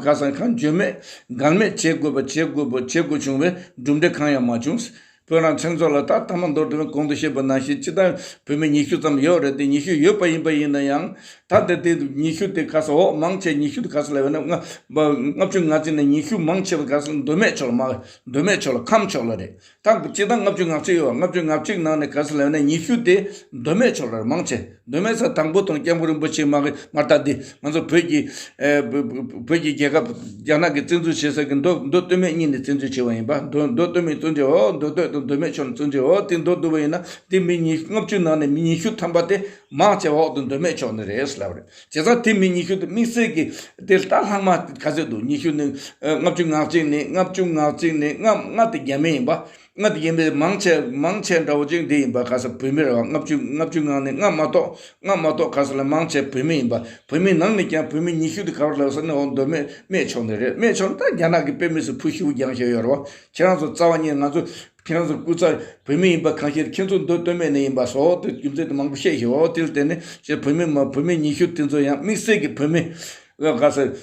ག་ས་གང་བྱེད་མེད་འགལ་མེད་བྱེད་དགོས་པ་བྱེད་དགོས་པ་བྱེད་དགོས་བྱུང་བའི་གྲུབ་འབྲས་གང་ཡང་མ་བྱུང་། བོད་རང་ཚན་ཚོགས་ལ་ད་ཐ་མ་མདོར་བསྡུས་ནས་གོང་དུ་བཤད་པ་ནང་བཞིན་སྤྱི་བཏང་བོད་མི་ཉི་ཤུ་ཙམ་ཡོད་རེད་དེ། ཉི་ཤུ་ཡོད་པ་ཡིན་པ་ཡིན་ན་ཡང་ད་ལྟ་དེ་ཉི་ཤུ་དེ་ག་ས་འོག་མང་ཆེ་ཉི་ཤུ་དེ་ག་ས་ལ་ཡོད་ན་ལྔ་ལྔ་བཅུ་ང་གཅིག་ནས་ཉི་ཤུ་མང་ཆེ་བ་ག་ས་མདོ་སྨད་ཕྱོགས་ལ་མ་མདོ་སྨད་ཕྱོགས་ལ་ཁམས་ཕྱོགས་ལ་རེད། ད་སྤྱི་བཏང་ལྔ་བཅུ་ང་གཅིག་ཡོད། ལྔ་བཅུ་ང་གཅིག་ནང་ནས་ག་ས་ལ་ཡོད་ན་ཉི་ཤུ་དེ་མདོ་སྨད་ཕྱོགས་ལ་རེད་མང་ཆེ། མདོ་སྨད་ས་དང་པོ་དང་སྐྱབས་མགོན་རིན་པོ་ཆེ་མ་གི་མ་ལྟ་འདི་ང་ཚོ་བོད་ཀྱི་ཨེ་བོད་བོད་བོད་ཀྱི་རྒྱལ་ཁབ་རྒྱ་ནག་གིས་བཙན་འཛུལ་བྱེད་ས་གི་མདོ་མདོ་སྟོད་སྨད་གཉིས་ནས་བཙན་འཛུལ་བྱས་པ་ཡིན་པ། མདོ་མདོ་སྟོད་སྨད་བཙན་འཛུལ་འོ་མདོ་སྟོད་དང་མདོ་སྨད་ཕྱོགས་ནས་བཙན་འཛུལ་འོ་དེ་མདོར་བསྡུས་པ་ཡིན་ན་དེ་མི་ཉི་ལྔ་བཅུ་ནང་ནས་མི་ཉི་ཤུ་ཐམ་པ་དེ་མང་ཆེ་བ་འོག་ཏུ་མདོ་སྨད་ཕྱོགས་ནས་རེད་ལབ་རེད། བྱས་ཙང་དེ་མི་ཉི་ཤུ་དེ་དམིགས་བསལ་གྱི་དེ་ལྟ་ལྷག་མ་ག་ཚོད་འདུག་ཉི་ཤུ་ནི་ལྔ་བཅུ་ང་གཅིག་ནི་ལྔ་བཅུ་ང་གཅིག་ནི་ལྔ་ལྔ་དེ་རྒྱ་མི་ཡིན་པ། ལྔ་དེ་ཡིན་པའི་མང་ཆེ་མང་ཆེ་འདྲ་བོ་ཅིག་འདི་ཡིན་པ། ག་ས་བོད་མི་རེད་བ། ལྔ་བཅུ་ལྔ་བཅུ་ནང་ནས་ལྔ་མ་གཏོགས་ལྔ་མ་གཏོགས་ག་ས་ལ་མང་ཆེ་བོད་མི་ཡིན་པ། བོད་མི་ནང་ནས་ཀྱང་བོད་མི་ཉི་ཤུ་དེ་ག་བར་ལབ་ས་ནི་འོ་མདོ་སྨད་སྨད་ཕྱོགས་ནས་རེད། སྨད་ཕྱོགས་ནས་ད་རྒྱ་ནག་གི་དཔེ་མི་སྲིད་ཕུ་ཤུ་རྒྱང་ཤོས་ཡོད་རེད་བ། ཁྱེད་རང་ཚོ་རྩ་བ་ཉིད་ང་ཚོ་ཁྱེད་རང་ཚོ་སྐུ་ཚ་བོད་མི་ཡིན་པ་གང་ཤེས། ཁྱེད་ཚོ་མདོ་སྟོད་སྨད་ནས་ཡིན་པ་སོགས་དེ་རྒྱུ་མཚན་དེ་མང་པོ་བཤད་ཤེས། འོ་དེ་ལ་བརྟེན་ནས་ཅེས་བོད་མི་མ་བོད་མི་ཉི་ཤུ་དེ་ཚོ་ཡང་དམིགས་བསལ་གྱི་བོད་མི་ག་ས།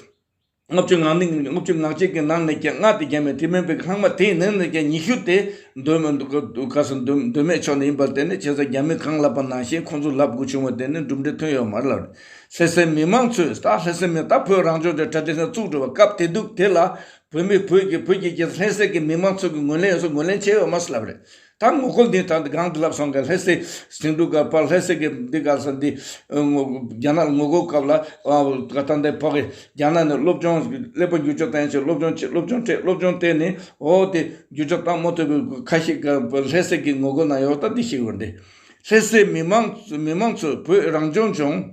ལྔ་བཅུ་ང་གཅིག་ལྔ་བཅུ་ང་གཅིག་གི་ནང་ནས་ཀྱང་ལྔ་དེ་རྒྱ་མི་དེ་མིན་པའི་ལྷག་མ་དེའི་ནང་ནས་ཀྱང་ཉི་ཤུ་དེ་མདོ་སྨད་ག་ས་མདོ་མདོ་སྨད་ཕྱོགས་ནས་ཡིན་པར་བརྟེན་ནས། བྱས་ཙང་རྒྱ་མི་གང་ལབ་པ་ནང་བཞིན་ཁོང་ཚོ་ལབ་དགོས་བྱུང་བར་བརྟེན་ནས་གྲུབ་འབྲས་ཐོན་ཡོད་མ་རེད་ལབ་རེད། ལྷ་སའི་མི་མང་ཚོས་ད་ལྷ་སའི་མི་ད་བོད་རང་སྐྱོང་ལྗོངས་གྲ་སྒྲིག་ལྷན་ཚོགས་བཙུགས་འགྲོ་བ་སྐབས་དེ་དུས་དེ་ལ་བོད་མི་བོད་ཀྱི་བོད་ཀྱི་རྒྱལ་ས་ལྷ་སའི་གི་མི་མང་ཚོ་གི་ངོས་ལེན་ཡོད་ས་ངོས་ལེན་བྱས་ཡོད་མ་རེད་ལབ་རེད། ད་ངོ་རྒོལ་འདི་ད་གང་དུ་ལབ་སོང་ག་ལྷ་སའི་སེང་འབྲུག་ག་ཕར་ལྷ་སའི་གི་འདི་ག་ས་འདི་ཨ་ངོ་རྒྱ་ནག་ལ་ངོ་རྒོལ་སྐབས་ལ་ཨ་ག་ད་འདི་ཕ་གི་རྒྱ་ནག་ནས་སློབ་སྦྱོང་ཀླད་པ་བསྒྱུར་བཅོས་བཏང་ཡ་ཆེད་སློབ་སྦྱོང་བྱེད་སློབ་སྦྱོང་སྤྲད་སློབ་སྦྱོང་སྤྲད་ནས་འོ་དེ་བསྒྱུར་བཅོས་བཏང་མ་ཐུབ་པའི་ཁ་ཤས་ཀ་ལྷ་སའི་གི་ངོ་རྒོལ་ནང་ཡོད། ད་འདི་ཤེས་དགོས་འདི་ལྷ་སའི་མི་མང་མི་མང་ཚོས་བོད་རང་སྐྱོང་ལྗོངས་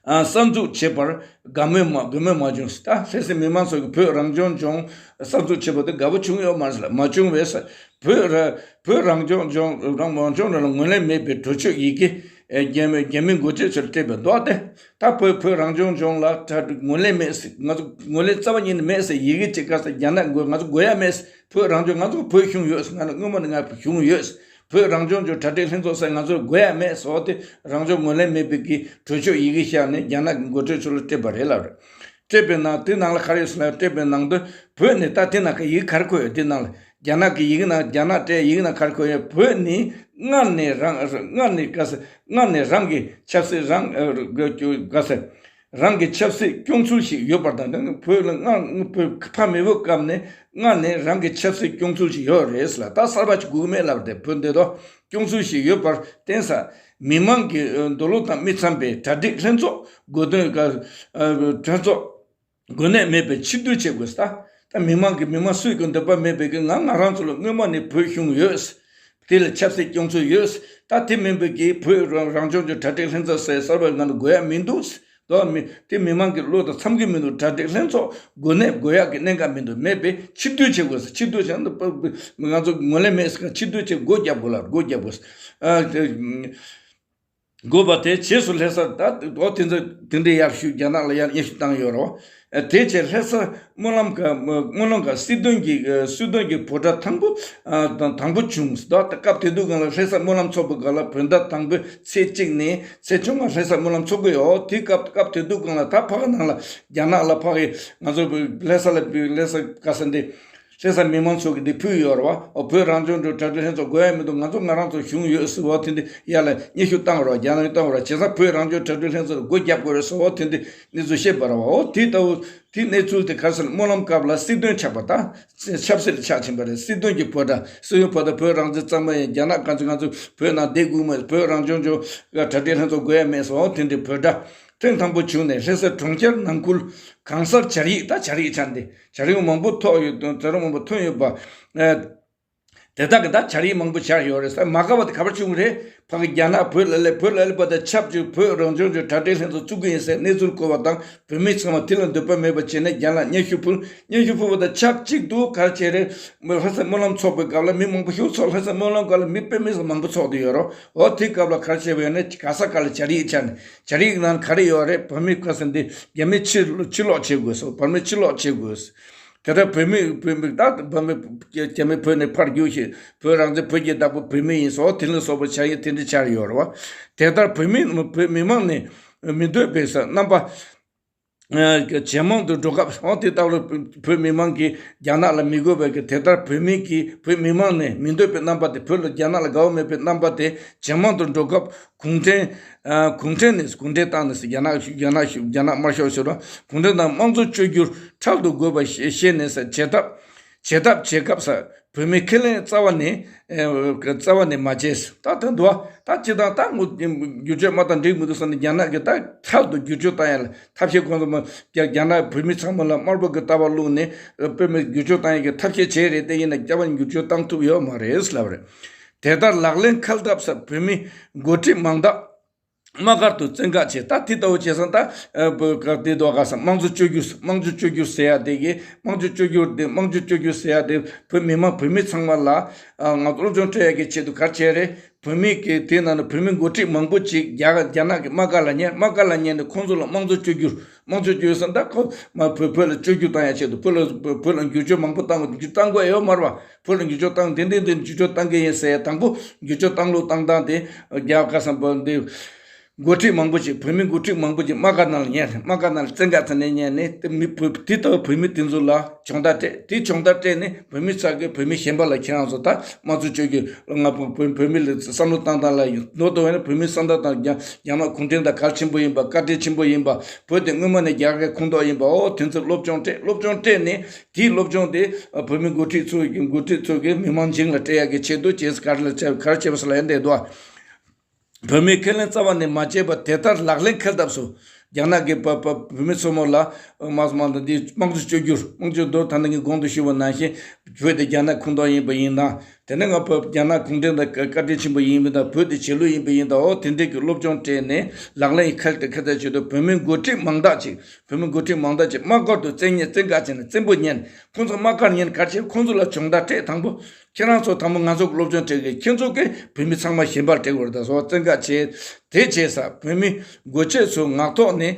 ཨ་གསར་འཛུགས་བྱེད་པར་དགའ་མོས་མ་དགའ་མོས་མ་བྱུང་། ད་ལྷ་སའི་མི་མང་ཚོ་གིས་བོད་རང་སྐྱོང་ལྗོངས་གསར་འཛུགས་བྱེད་པ་དེ་དགའ་པོ་བྱུང་ཡོད་མ་རེད་ལ། མ་བྱུང་བས། བོད་ར་བོད་རང་སྐྱོང་ལྗོངས་རང་རང་སྐྱོང་ལྗོངས་ལ་ངོས་ལེན་མེད་པའི་གྲོས་ཆོད་ཡི་གེ་ཨེ་རྒྱ་མི་རྒྱ་མི་འགོ་ཁྲིད་ཚོར་སྤྲད་པའི་མདོ་སྟེ། ད་བོད་བོད་རང་སྐྱོང་ལྗོངས་ལ་གྲ་སྒྲིག་ངོས་ལེན་མེད་ཟེར། ང་ཚོ་ངོས་ལེན་རྩ་བ་ཉིད་ནས་མེད་ཟེར། ཡི་གེ་གཅིག་ག་ས་རྒྱ་ནག་དགོས། ང་ཚོ་དགོས་ཡ་མེད་ཟེར། བོད་རང་སྐྱོང་ང་ཚོ་བོད་གཞུང་ཡོད་ཟེར། ང་ལ་སྔོན་མ་ནས་ང་གཞུང་ཡོད་ཟེར། བོད་རང་སྐྱོང་ལྗོངས་གྲ་སྒྲིག་ལྷན་ཚོགས་ཟེར་ང་ཚོར་དགོས་ཡ་མེད་ཟེར། འོ་དེ་རང་སྐྱོང་ངོས་ལེན་མེད་པའི་གི་གྲོས་ཆོད་ཡི་གེ་བཞག་ནས་རྒྱ་ནག་གི་འགོ་ཁྲིད་ཚོ་ལ་སྤྲད་པ་རེད་ལབ་རེད། སྤྲད་པའི་ནང་དེ་ནང་ལ་ག་རེ་ཡོད་ཟེར་ན། སྤྲད་པའི་ནང་དུ་བོད་ནས་ད་དེ་ནང་གི་ཡི་གེ་ག་རེ་འཁོད་ཡོད། དེ་ནང་ལ་རྒྱ་ནག་གི་ཡི་གེ་ནང་རྒྱ་ནག་སྤྲད་ཡི་གེ་ནང་ག་རེ་འཁོད་ཡོད། བོད་ནི་སྔར་ནས་རང་སྔར་ནས་ག་ས་སྔར་ནས་རང་གི་ཆབ་སྲིད་རང་ག་ས་རང་གི་ཆབ་སྲིད་སྐྱོང་ཚུལ་ཞིག་ཡོད་པ་དང་། བོད་ལ་སྔར་བོད་ཕ་མེས་པོའི་སྐབས་ནས་སྔར་ནས་རང་གི་ཆབ་སྲིད་སྐྱོང་ཚུལ་ཞིག་ཡོད་རེད་ལ། ད་གསར་པ་ཞིག་དགོས་མེད་ལབ་སྟེ། བོད་འདི་དོ་སྐྱོང་ཚུལ་ཞིག་ཡོད་པར་བརྟེན་ས་མི་མང་གི་འདོད་བློ་དང་མི་འཚམ་པའི་གྲ་སྒྲིག་ལྷན་ཚོགས་དགོས་དོན་ག་ལྷན་ཚོགས་དགོས་གནད་མེད་པའི་ཕྱིར་བསྡུ་བྱེད་དགོས། ད་ད་མི་མང་གི་མི་མང་སུས་ཀྱང་འདོད་པ་མེད་པའི་གི་ང་ང་རང་ཚོ་ལ་སྔོན་མ་ནས་བོད་གཞུང་ཡོད། དེ་ལ་ཆབ་སྲིད་སྐྱོང་ཚུལ་ཡོད། ད་དེ་མིན་པའི་གི་བོད་རང་རང་སྐྱོང་ལྗོངས་གྲ་སྒྲིག་ལྷན་ཚོགས་ཟེར་གསར་པ་ང་ལ་དགོས་ཡ་མི་འདུག། དོ་མི་དེ་མི་མང་གི་བློ་དང་འཚམ་གི་མི་འདུག། གྲ་སྒྲིག་ལྷན་ཚོགས་དགོས་གནད་དགོས་ཡག་གི་གནད་འགག་མི་འདུག། མེད་པས་ཕྱིར་བསྡུ་བྱེད་དགོས་ཟེར། ཕྱིར་བསྡུ་བྱས་ན་ང་ཚོ་ངོས་ལེན་མེད་ཟེར། ཕྱིར་བསྡུ་བྱེད་སྒོ་རྒྱབ་དགོས་ལ་སྒོ་རྒྱབ་དགོས་ཟེར། ཨ་དེ་དགོས་པ་དེ་རྗེས་སུ་ལྷ་ས་ད་འོ་དེ་ཚོ་དེ་འདྲའི་ཡར་ཞུ་རྒྱ་ནག་ལ་ཡར་སྙན་ཞུ་བཏང་ཡོད་རོ། དེ་བྱས་ལྷ་ས་སྨོན་ལམ་ག་སྨོན་ལམ་ག་སྲིད་དོན་གྱི་སྲིད་དོན་གྱི་འབོད་སྒྲ་དང་པོ་དང་དང་པོ་བྱུང་། ད་སྐབས་དེ་དུས་སྒང་ལ་ལྷ་ས་སྨོན་ལམ་ཚོགས་པའི་སྒང་ལ་བོད་ཟླ་དང་པོའི་ཚེས་གཅིག་ནས་ཚེས་བཅོ་ལྔ་ལྷ་ས་སྨོན་ལམ་ཚོགས་ཀྱི་ཡོད། དེ་སྐབས་སྐབས་དེ་དུས་སྒང་ལ་ད་ཕ་གི་ནང་ལ་རྒྱ་ནག་ལ་ཕ་གི་ང་ཚོ་ལྷ་ས་ལ་ལྷ་ས་ག་ས་འདི་ལྷ་ས་མི་མང་ཚོ་གི་འདི་ཕུལ་ཡོད་རེད་བ། ཨོ་བོད་རང་སྐྱོང་ལྗོངས་གྲ་སྒྲིག་ལྷན་ཚོགས་དགོས་ཡ་མི་འདུག། ང་ཚོ་ང་རང་ཚོ་གཞུང་ཡོད་ཟེར་བ་དེ་འདི་ཡར་ལ་སྙན་ཞུ་བཏང་རོགས། རྒྱ་ནག་བཏང་རོགས། བྱས་ཙང་བོད་རང་སྐྱོང་གྲ་སྒྲིག་ལྷན་ཚོགས་ལ་སྒོ་རྒྱབ་དགོས་རེད་ཟེར་བ་དེ་འདི་གནས་ཚུལ་བཤད་པ་རེད་བ། ཨོ་དེ་ལྟ་བུ་དེ་གནས་ཚུལ་དེ་ག་རེ་ཟེར་ན་སྨོན་ལམ་སྐབས་ལ་སྲིད་དོན་ཆགས་པ་དང་ཆབ་སྲིད་ལ་ཆགས་ཕྱིན་པ་རེད། སྲིད་དོན་གྱི་འབོད་སྒྲ་སྲིད་དོན་འབོད་སྒྲ་བོད་རང་བཙན་གཙང་མ་ཡིན། རྒྱ་ནག་ག་ཚོད་ང་ཚོ་བོད་ནང་བསྡད་དགོས་མ་རེད། བོད་རང་སྐྱོང་ལྗོངས་གྲ་སྒྲིག་ལྷན་ཚོགས་དགོས་ཡ་མེད་ཟེར་བ་དེ་འདི་འབོད་སྒྲ། ཐེངས་དང་པོ་བྱུང་ནས་ལྷ་ས་གྲོང་ཁྱེར་ནང་ཁུལ་གང་སར་སྦྱར་ཡིག་ད་སྦྱར་ཡིག་ཆགས་ཏེ་སྦྱར་ཡིག་མང་པོ་ཐོགས་ཡོད། དོན་དོན་རུང་མང་པོ་ཐོན་ཡོད་པ། ཨ་དེ་དག་གི་ད་སྦྱར་ཡིག་མང་པོ་སྦྱར་ཡོད་རེད་ཟེར། མ་དགའ་བ་དེ་ག་པར་བྱུང་རེད། ཕ་གི་རྒྱ་ནག་བོད་ལ་སླེབས་བོད་ལ་སླེབས་པ་དང་ཆབས་ཅིག་བོད་རང་སྐྱོང་ལྗོངས་གྲ་སྒྲིག་ལྷན་ཚོགས་བཙུགས་ཀྱི་ཡིན་ཟེར་གནས་ཚུལ་གོ་བ་དང་བོད་མི་ཚང་མ་དེ་ལ་འདོད་པ་མེད་པ་བྱས་ནས་རྒྱ་ནག་སྙན་ཞུ་ཕུལ། སྙན་ཞུ་ཕུལ་བ་དང་ཆབས་ཅིག་ཏུ་ག་རེ་བྱས་རེད། ལྷ་ས་སྨོན་ལམ་ཚོགས་པའི་སྐབས་ལ་མི་མང་པོ་ཞིག་ཚོགས། ལྷ་ས་སྨོན་ལམ་སྐབས་ལ་མི་དཔེ་མི་སྲིད་མང་པོ་ཚོགས་བསྡད་ཡོད་རེད། འོ་དེ་སྐབས་ལ་ག་རེ་བྱས་པ་ཡོད་ན་ག་ས་ག་ལ་སྦྱར་ཡིག་སྦྱར་ནས། སྦྱར་ཡིག་ནང་ག་རེ་ཡོད་རེད། བོད་མི་ག་ས་འདི་རྒྱ་མི་ཕྱིར་ཕྱིར་ལོག་བྱེད་དགོས་སོ། བོད་མི་ཕྱིར་ལོག་བྱེད་དགོས། དེ་ལྟར་བོད་མི་བོད་མི་ད་བོད་མི་རྒྱ་མི་བོད་ནས་ཕར་རྒྱུགས་ཤིག། བོད་རང་བཙན་བོད་ཀྱི་བདག་པོ་བོད་མི་ཡིན་སོགས་དེ་ལ་སོགས་པ་སྦྱར་ཡིག་དེ་འདྲ་སྦྱར་ཡོད་རེད་བ། དེ་ལྟར་བོད་མི་བོད་མི་མང་ནས་མི་འདོད་པའི་ས་རྣམ་པ་ཇེ་མང་དུ་འགྲོ་སྐབས། འོ་དེ་ལྟ་བུ་བོད་མི་མང་གིས་རྒྱ་ནག་ལ་མི་དགོས་པའི་གི་དེ་ལྟར་བོད་མི་གིས་བོད་མི་མང་ནས་མི་འདོད་པའི་རྣམ་པ་དེ། བོད་ལ་རྒྱ་ནག་ལ་དགའ་བོ་མེད་པའི་རྣམ་པ་དེ་ཇེ་མང་དུ་འགྲོ་སྐབས། གུང་ཁྲན། ཨ་གུང་ཁྲན་ནས་གུང་ཁྲན་ཏང་ནས་རྒྱ་ནག་རྒྱ་ནག་རྒྱ་ནག་དམར་ཤོག་ཟེར་བ། གུང་ཁྲན་ཏང་དམངས་གཙོ་བཅོས་བསྒྱུར་འཕྲལ་དུ་དགོས་པ་ཤེས་ནས་བྱེད་ཐབས་བྱེད་ཐབས་བྱེད་སྐབས་སུ་བོད་མི་ཁས་ལེན་རྩ་བ་ནས་རྩ་བ་ནས་མ་བྱས། ད་ད་འདུག་ད་སྤྱི་བཏང་ད་ངོ་བསྒྱུར་བཅོས་མ་བཏང་འགྲིག་མི་འདུག་བསམ་ནས་རྒྱ་ནག་གིས་ད་འཕྲལ་དུ་བསྒྱུར་བཅོས་བཏང་ཡ་ལ་ཐབས་ཤེས། ཁོང་ཚོ་མ་རྒྱ་རྒྱ་ནག་བོད་མི་ཚང་མ་ལ་དམར་པོ་གི་ལྟ་བ་བླུགས་ནས་བོད་མི་བསྒྱུར་བཅོས་བཏང་ཡ་གི་ཐབས་ཤེས་བྱས་རེད་དེ། ཡིན་ན་རྒྱ་བོད་བསྒྱུར་བཅོས་བཏང་ཐུབ་ཡོད་མ་རེད་ལབ་རེད། དེ་ལྟར་ལག་ལེན་འཁེལ་ཐབས་སུ་བོད་མི་འགོ་ཁྲིད་མང་དག་དམག་སྒར་དུ་བཙན་བཀག་བྱས། ད་དེ་ལྟ་བུ་བྱས་ཙང་ད་བོད་སྐབས་དེ་དུས་ག་ས་དམངས་གཙོ་བཅོས་བསྒྱུར། དམངས་གཙོ་བཅོས་བསྒྱུར་ཟེར་ཡ་དེ་གི་དམངས་གཙོ་བཅོས་བསྒྱུར་དེ་དམངས་གཙོ་བཅོས་བསྒྱུར་ཟེར་ཡ་དེ་བོད་མི་མང་བོད་མི་ཚང་མ་ལ་ང་ཚོ་སློབ་སྦྱོང་སྤྲད་ཡ་གི་ཆེད་དུ་ག་རེ་བྱས་རེད། བོད་མི་གི་དེ་ནང་ནས་བོད་མི་འགོ་ཁྲིད་མང་པོ་ཅིག་རྒྱ་རྒྱ་ནག་གི་དམག་སྒར་ལ་ཉར། དམག་སྒར་ལ་ཉར་ནས་ཁོང་ཚོ་ལ་དམངས་གཙོ་བཅོས་བསྒྱུར། དམངས་གཙོ་བཅོས་ཟེར་ད་ཁོ་མ་བོད་བོད་ལ་བཅོས་བསྒྱུར་བཏང་ཡ་ཆེད་དུ་བོད་ལ་བོད་ལ་འགྱུར་བཅོས་མང་པོ་བཏང་དགོས། འགྱུར་བཏང་དགོས་ཡོད་མ་རེད་བ། བོད་ལ་འགྱུར་བཅོས་བཏང་དེ་འདི་འདི་འགྱུར་བཅོས་བཏང་གི་ཡིན་ཟེར་ཡ་དང་པོ་འགྱུར་བཅོས་བཏང་ལུགས་བཏང་སྟངས་དེ་རྒྱ་ག་ས་བོད་འདི། འགོ་ཁྲིད་མང་པོ་ཅིག་བོད་མི་འགོ་ཁྲིད་མང་པོ་ཅིག་དམག་སྒར་ནང་ལ་ཉལ། དམག་སྒར་ནང་ལ་བཙན་བཀའ་ཚ་ནས་ཉལ་ནས། དེ་མི་བོད་དེ་ལྟ་བུ་བོད་མི་དེ་ཚོ་ལ་སྦྱོང་བརྡར་སྤྲད། དེ་སྦྱོང་བརྡར་སྤྲད་ནས་བོད་མི་ཚ་གི་བོད་མི་གཞན་པ་ལ་ཁྱེད་རང་ཚོ་ད་དམངས་གཙོ་བཅོས་བསྒྱུར་ང་བོད་བོད་མི་ལ་བསམ་བློ་བཏང་སྟངས་ལ་ཡིན་མདོར་བསྡུ་བས་ན། བོད་མི་བསམ་བློ་བཏང་རྒྱ་རྒྱ་ནག་གུང་ཁྲན་ཏང་གལ་ཆེན་པོ་ཡིན་པ། བཀའ་དྲིན་ཆེན་པོ་ཡིན་པ། བོད་དེ་སྔོན་མ་ནས་རྒྱ་གར་ཁོངས་གཏོགས་ཡིན་པ། འོ་དེ་ཚོ་སློབ་སྦྱོང་སྤྲད། སློབ་སྦྱོང་སྤྲད་ནས་དེའི་སློབ་སྦྱོང་དེ་བོད་མི་འགོ་ཁྲིད་ཚོ་གི་འགོ་ཁྲིད་ཚོ་གི་མི་མང་བྱིངས་ལ་སྤྲད་ཡག་གི་ཆེད་དུ་བྱས། ག་རེ་ལ་བྱས་ག་རེ་བྱས་པ་ཟེར་ལ་ཡང་བསྡད་འདུག་བོད་མིའི་ཁས་ལེན་རྩ་བ་ནས་མ་བྱས་པར་དེ་ལྟར་ལག་ལེན་འཁེལ་ཐབས་སུ། རྒྱ་ནག་གིས་བ་བ་བོད་མི་ཚོ་མོ་ལ་དམག་དམག་དང་འདི་དམངས་གཙོ་བཅོས་བསྒྱུར། དམངས་གཙོ་མདོར་ད་ནང་གི་གོང་དུ་ཞུས་པ་ནང་བཞིན་བོད་དེ་རྒྱ་ནག་ཁོངས་གཏོགས་ཡིན་པ་ཡིན་ན། དེ་ནས་ང་བོད་རྒྱ་ནག་གུང་ཁྲན་ཏང་བཀའ་དྲིན་ཆེན་པོ་ཡིན་པ་དང་། བོད་དེ་རྗེས་ལུས་ཡིན་པ་ཡིན་ད། འོ་དེ་འདྲའི་གི་སློབ་སྦྱོང་སྤྲད་ནས་ལག་ལེན་འཁེལ་ཏེ་འཁེལ་ཏེ་བྱེད་དུས། བོད་མི་འགོ་ཁྲིད་མང་དག་ཅིག་བོད་མི་འགོ་ཁྲིད་མང་དག་ཅིག་དམག་སྒར་དུ་བཙན་ཉར། བཙན་བཀའ་བྱས་ནས་བཙན་པོ་ཉར། ཁོང་ཚོ་དམག་སྒར་ཉར་ག་རེ་བྱས། ཁོང་ཚོ་ལ་སྦྱོང་བརྡར་སྤྲད། དང་པོ་ཁྱེད་རང་ཚོ་དང་པོ་ང་ཚོ་སློབ་སྦྱོང་སྤྲད་དགོས། ཁྱེད་ཚོ་གིས་བོད་མི་ཚང་མ་གཞན་པར་སྤྲད་དགོས་རེད། ད་སོ་བཙན་བཀའ་བྱས། དེ་བྱས་ས་བོད་མི་འགོ་ཁྲིད་ཚོ་ངག་ཐོག་ནས་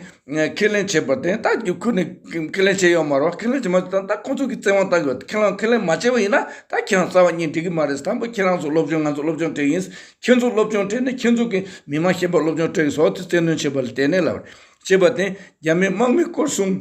ཁས་ལེན་བྱས་པར་བརྟེན། ད་རྒྱུ་ཁུར་ནས་ཁས་ལེན་བྱས་ཡོད་མ་རེད། ཁས་ལེན་བྱས་མ་ཐུབ་ད་ཁོང་ཚོ་གིས་བཙན་དབང་བཏང་གི་ཡོད། ཁས་ལེན་ཁས་ལེན་མ་བྱས་པ་ཡིན་ན་ད་ཁྱེད་རང་རྩ་བ་ཉིད་འགྲིག་གི་མ་རེད། དང་པོ་ཁྱེད་རང་ཚོ་སློབ་སྦྱོང་ང་ཚོ་སློབ་སྦྱོང་སྤྲད་ཡིན། ཁྱེད་ཚོ་སློབ་སྦྱོང་སྤྲད་ནས་ཁྱེད་ཚོ་གིས་མི་མང་གཞན་པར་སློབ་སྦྱོང་སྤྲད་ཡིན། སོགས་དེ་བཙན་གནོན་བྱས་པ་ལ་བརྟེན་ནས་ལབ་རེད། བྱས་པར་བརྟེན་རྒྱ་མིའི་དམག་མི་སྐོར་སྲུང་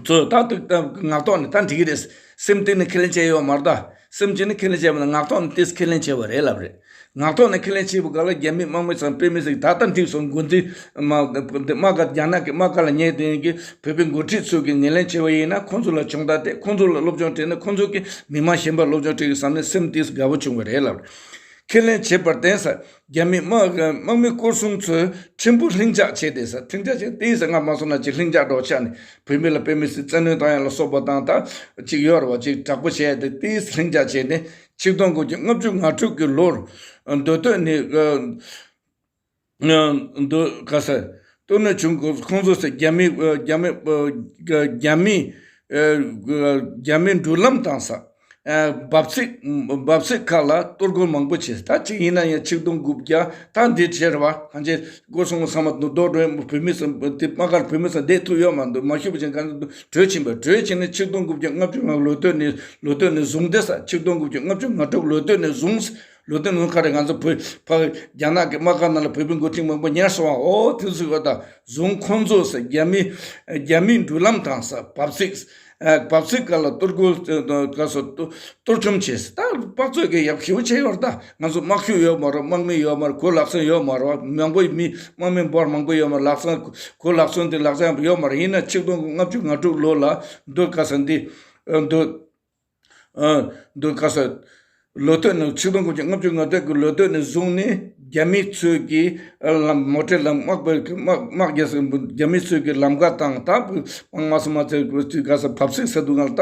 ཚོས་ད་ཐུག་ད་ངག་ཐོག་ནས་ད་འགྲིག་གི་རེད། སེམས་གཏིང་ནས་ཁས་ལེན་བྱས་ཡོད་མ་རེད་ད། སེམས་གཅིག་ནས་ཁས་ལེན་བྱས་པ་ན། ངག་ཐོག་ནས་ཏིས་ཁས་ལེན་བྱས་པ་རེད་ལབ་རེད། ངག་ཐོག་ནས་ཁས་ལེན་བྱས་པ་ག་ལ་རྒྱ་མི་དམག་མི་ཚང་དཔེ་མི་སྲིད་ད་ལྟ་འགྲིག་སོང་། འགོ་འཛིན་མ་དམག་སྒར་རྒྱ་ནག་གི་དམག་སྒར་ལ་ཉལ་དེ་གི་བོད་པའི་འགོ་ཁྲིད་ཚོས་གི་ངོས་ལེན་བྱས་པ་ཡིན་ན། ཁོང་ཚོ་ལ་སྦྱོང་བརྡར་སྤྲད། ཁོང་ཚོ་ལ་སློབ་སྦྱོང་སྤྲད་ནས་ཁོང་ཚོ་གི་མི་མང་གཞན་པར་སློབ་སྦྱོང་སྤྲད་གི་བསམ་ནས་སེམས་ཏིས་དགའ་བོ་བྱུང་བ་རེད་ལབ་རེད། ཁས་ལེན་བྱས་པར་བརྟེན་ས། རྒྱ་མི་དམག་དམག་མི་སྐོར་སྲུང་ཚོས་ཕྲན་བུ་ལྷིང་འཇགས་བྱས་ཏེ་ས། ལྷིང་འཇགས་བྱས་ཏེ་ས། ང་མ་སོང་ན་ཅིག་ལྷིང་འཇགས་འགྲོ་ཆགས་ནས་བོད་མི་ལ་དཔེ་མི་སྲིད་བཙན་གནོན་བཏང་ཡ་ལ་སོགས་པ་དང་། ད་ཅིག་ཡོད་རེད་བ། ཅིག་དྲག་པོ་བྱས་ཏེ་ཏིས་ལྷིང་འཇགས་བྱས་ནས་ཆིག་སྟོང་དགུ་བརྒྱ་ལྔ་བཅུ་ང་དྲུག་གི་ལོར་མདོ་སྟོད་ནས་མདོ་ག་ས་སྟོད་ནས་བྱུང་། ཁོང་ཚོ་ས་རྒྱ་མི་རྒྱ་མི་རྒྱ་མི་རྒྱ་མི་འགྲུལ་ལམ་དང་ས། འབབ་ཚིགས་འབབ་ཚིགས་ཁག་ལ་གཏོར་རྒོལ་མང་པོ་བྱས། ད་ཅིག་ཡིན་ན་ཡང་ཆིག་སྟོང་དགུ་བརྒྱ་ད་འདི་བྱས་རེད་བ། ཧ་ཅང་སྐོར་སྲུང་ཚང་མ་རྡོ་སྒྲོན་བོད་མི་ཚོ་དེ་དམག་སྒར་བོད་མི་ཚོ་བསྡད་ཐུབ་ཡོད་མ་འདུག་མ་ཤོད་པ་ཅན་ག་ཚོད་བྲོས་ཕྱིན་པ། བྲོས་ཕྱིན་ནས་ཆིག་སྟོང་དགུ་བརྒྱ་ལྔ་བཅུ་ང་ལོ་སྟོད་ནས་ལོ་སྟོད་ནས་བཟུང་སྟེ་ས། ཆིག་སྟོང་དགུ་བརྒྱ་ལྔ་བཅུ་ང་དྲུག་ལོ་སྟོད་ནས་བཟུང་། ལོ་སྟོད་ནས་བཟུང་ག་རེ་ང་ཚོ་བོད་ཕ་རྒྱ་ནག་གི་དམག་སྒར་ནང་ལ་བོད་པའི་འགོ་ཁྲིད་མང་པོ་ཉར་སོང་བ། འོ་དེ་ཚོ་ག་ད་བཟུང་། ཁོང་ཚོ་ས་རྒྱ་མི་རྒྱ་མིའི་འགྲུལ་ལམ་དང་ས་འབབ་ཚིགས། ཨ། འབབ་ཚིགས་སྒང་ལ་གཏོར་རྒོལ་སྒང་སོ་གཏོར་གཏོར་བཅོམ་བྱས། ད་དཔག་ཚོད་ཀྱི་ཡག་ཞེ་པོ་བྱས་ཡོད་རེད། ད་ང་ཚོ་དམག་ཤུགས་ཡོད་མ་རེད། དམག་མི་ཡོད་མ་རེད། གོ་ལག་ཚོན་ཡོད་མ་རེད། མང་པོ་མི་དམག་མི་འབོར་མང་པོ་ཡོད་མ་རེད། ལག་ཚོན་གོ་ལག་ཚོན་དེ་ལག་ཚོན་ཡོད་མ་རེད། ཡིན་ན་ཆིག་སྟོང་དགུ་ལྔ་བཅུ་ང་དྲུག་ལོ་ལ་འདུག་ག་ས་འདི་འདུག་ཨ། འདུག་ག་ས། ལོ་སྟོད་ནས་ཆིག་སྟོང་དགུ་བརྒྱ་ལྔ་བཅུ་ང་དྲུག་གི་ལོ་སྟོད་ནས་བཟུང་ནས་རྒྱ་མི་ཚོས་ཀྱི་ལམ་མོ་ཊའི་ལམ་དམག་པའི་དམག་དམག་རྒྱལ་ས་རྒྱ་མི་ཚོས་ཀྱི་ལམ་ཁ་དང་། ད་དམག་མ་སོ་མ་ཚོས་ཀྱི་ག་ས་བབས་ཚིགས་ས་འདུག་ག་ལ་ད་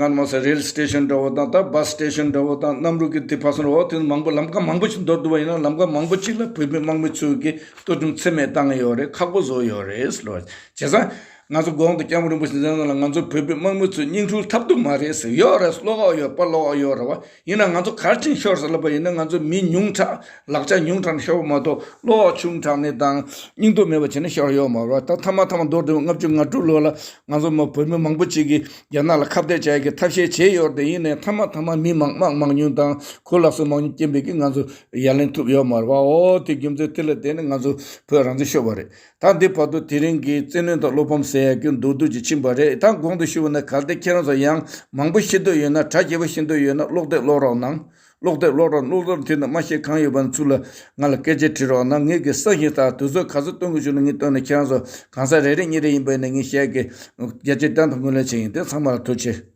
ང་མ་ས་རེལ་སི་ཊེ་ཤན་འདྲ་བོ་དང་། ད་བྷ་སི་ཊེ་ཤན་འདྲ་བོ་དང་། གནམ་གྲུ་གི་དེ་ཕ་སོང་འདྲ་བོ་དེ་མང་པོ་ལམ་ཁ་མང་པོ་ཞིག་མདོར་བསྡུ་བ་ཡིན་ན་ལམ་ཁ་མང་པོ་ཅིག་ལ་བོད་མི་དམག་མི་ཚོས་ཀྱི་གཏོར་བཅོམ་ཚད་མེད་བཏང་ཡོད་རེད། ཁག་པོ་བཟོ་ཡོད་རེད་ལོ། བྱས་ཙང་། ང་ཚོ་གོང་དུ་སྐྱབས་མགོན་རིན་པོ་ཆེ་མཛད་གནང་ལ། ང་ཚོ་བོད་པའི་དམག་མི་ཚོ་སྙིང་འཁྲུག་ཐབས་སྡུག་མ་རེད་ཟེར། ཡོད་རེད། བློ་ཁོག་ཡོད་པ་བློ་ཁོག་ཡོད་རེད་བ། ཡིན་ན་ང་ཚོ་ག་རེ་བྱས་ནས་ཤོར་ཟེར་ལབ་པ་ཡིན་ན། ང་ཚོ་མི་ཉུང་དྲགས་ལག་ཆ་ཉུང་དྲགས་ནས་ཤོར་བ་མ་གཏོགས། བློ་ཁོག་ཆུང་དྲགས་ནས་དང་སྙིང་སྟོབས་མེད་པ་བྱས་ནས་ཤོར་ཡོད་མ་རེད་བ། ད་མཐའ་མ་མཐའ་མ་མདོར་བསྡུས་ལྔ་བཅུ་ང་དྲུག་ལོ་ལ་ང་ཚོ་མ་བོད་མི་མང་པོ་ཅིག་གིས་རྒྱ་ནག་ལ་ཁ་གཏད་བྱ་ཡག་གི་ཐབས་ཤེས་བྱས་ཡོད་རེད། ཡིན་ནའི་མཐའ་མ་མཐའ་མ་མི་མང་དམག་མང་ཉུང་དང་གོ་ལག་སོགས་མང་ཉུང་རྐྱེན་པས་ཀྱི་ང་ཚོ་ཡ་ལན་ཐུབ་ཡོད་མ་རེད་བ། འོ་དེ་རྒྱུ་མཚན་དེ་ལ་བརྟེན་ནས་ང་ཚོ་བོད་རང་བཙན་ཤོར་བ་རེད། ད་འདི་བར་དུ་དེ་རིང་གི་བཙན་གནོན་དང་བློ་ཕམ་ཟེར་ཡག་གི་མདོར་བསྡུས་ཅིག་ཕྱིན་པ་རེད། ད་གོང་དུ་ཞུས་པ་ནང་གལ་ཏེ་ཁྱེད་རང་ཚོ་ཡང་མང་པོ་ཤེས་འདོད་ཡོད་ན། གྲ་རྒྱས་པོ་ཤེས་འདོད་ཡོད་ན་ཀློག་དེབ་ཀློག་རོགས་གནང་། ཀློག་དེབ་ཀློག་རོགས། ཀློག་དེབ་དེ་ནང་མ་ཤེས་གང་ཡོད་པ་ཚུར་ལ་ང་ལ་སྐད་ཆ་དྲི་རོགས་གནང་། ངས་ཀྱི་ས་ཞིང་ད་དུས་ཚོད་ག་ཚོད་སྟོན་དགོས་བྱུང་ན་ངས་སྟོན་ནས། ཁྱེད་རང་ཚོ་གང་ཟག་རེ་རེ་གཉིས་རེ་ཡིན་པ་ཡིན་ན་ངས་བཤད་ཀྱི་རྒྱ་ཆེ་བསྟན་དང་ངོས་ལེན་བྱེད་ཡིན། དེ་ཚང་མ་ལ་ཐུགས་རྗེ་ཆེ།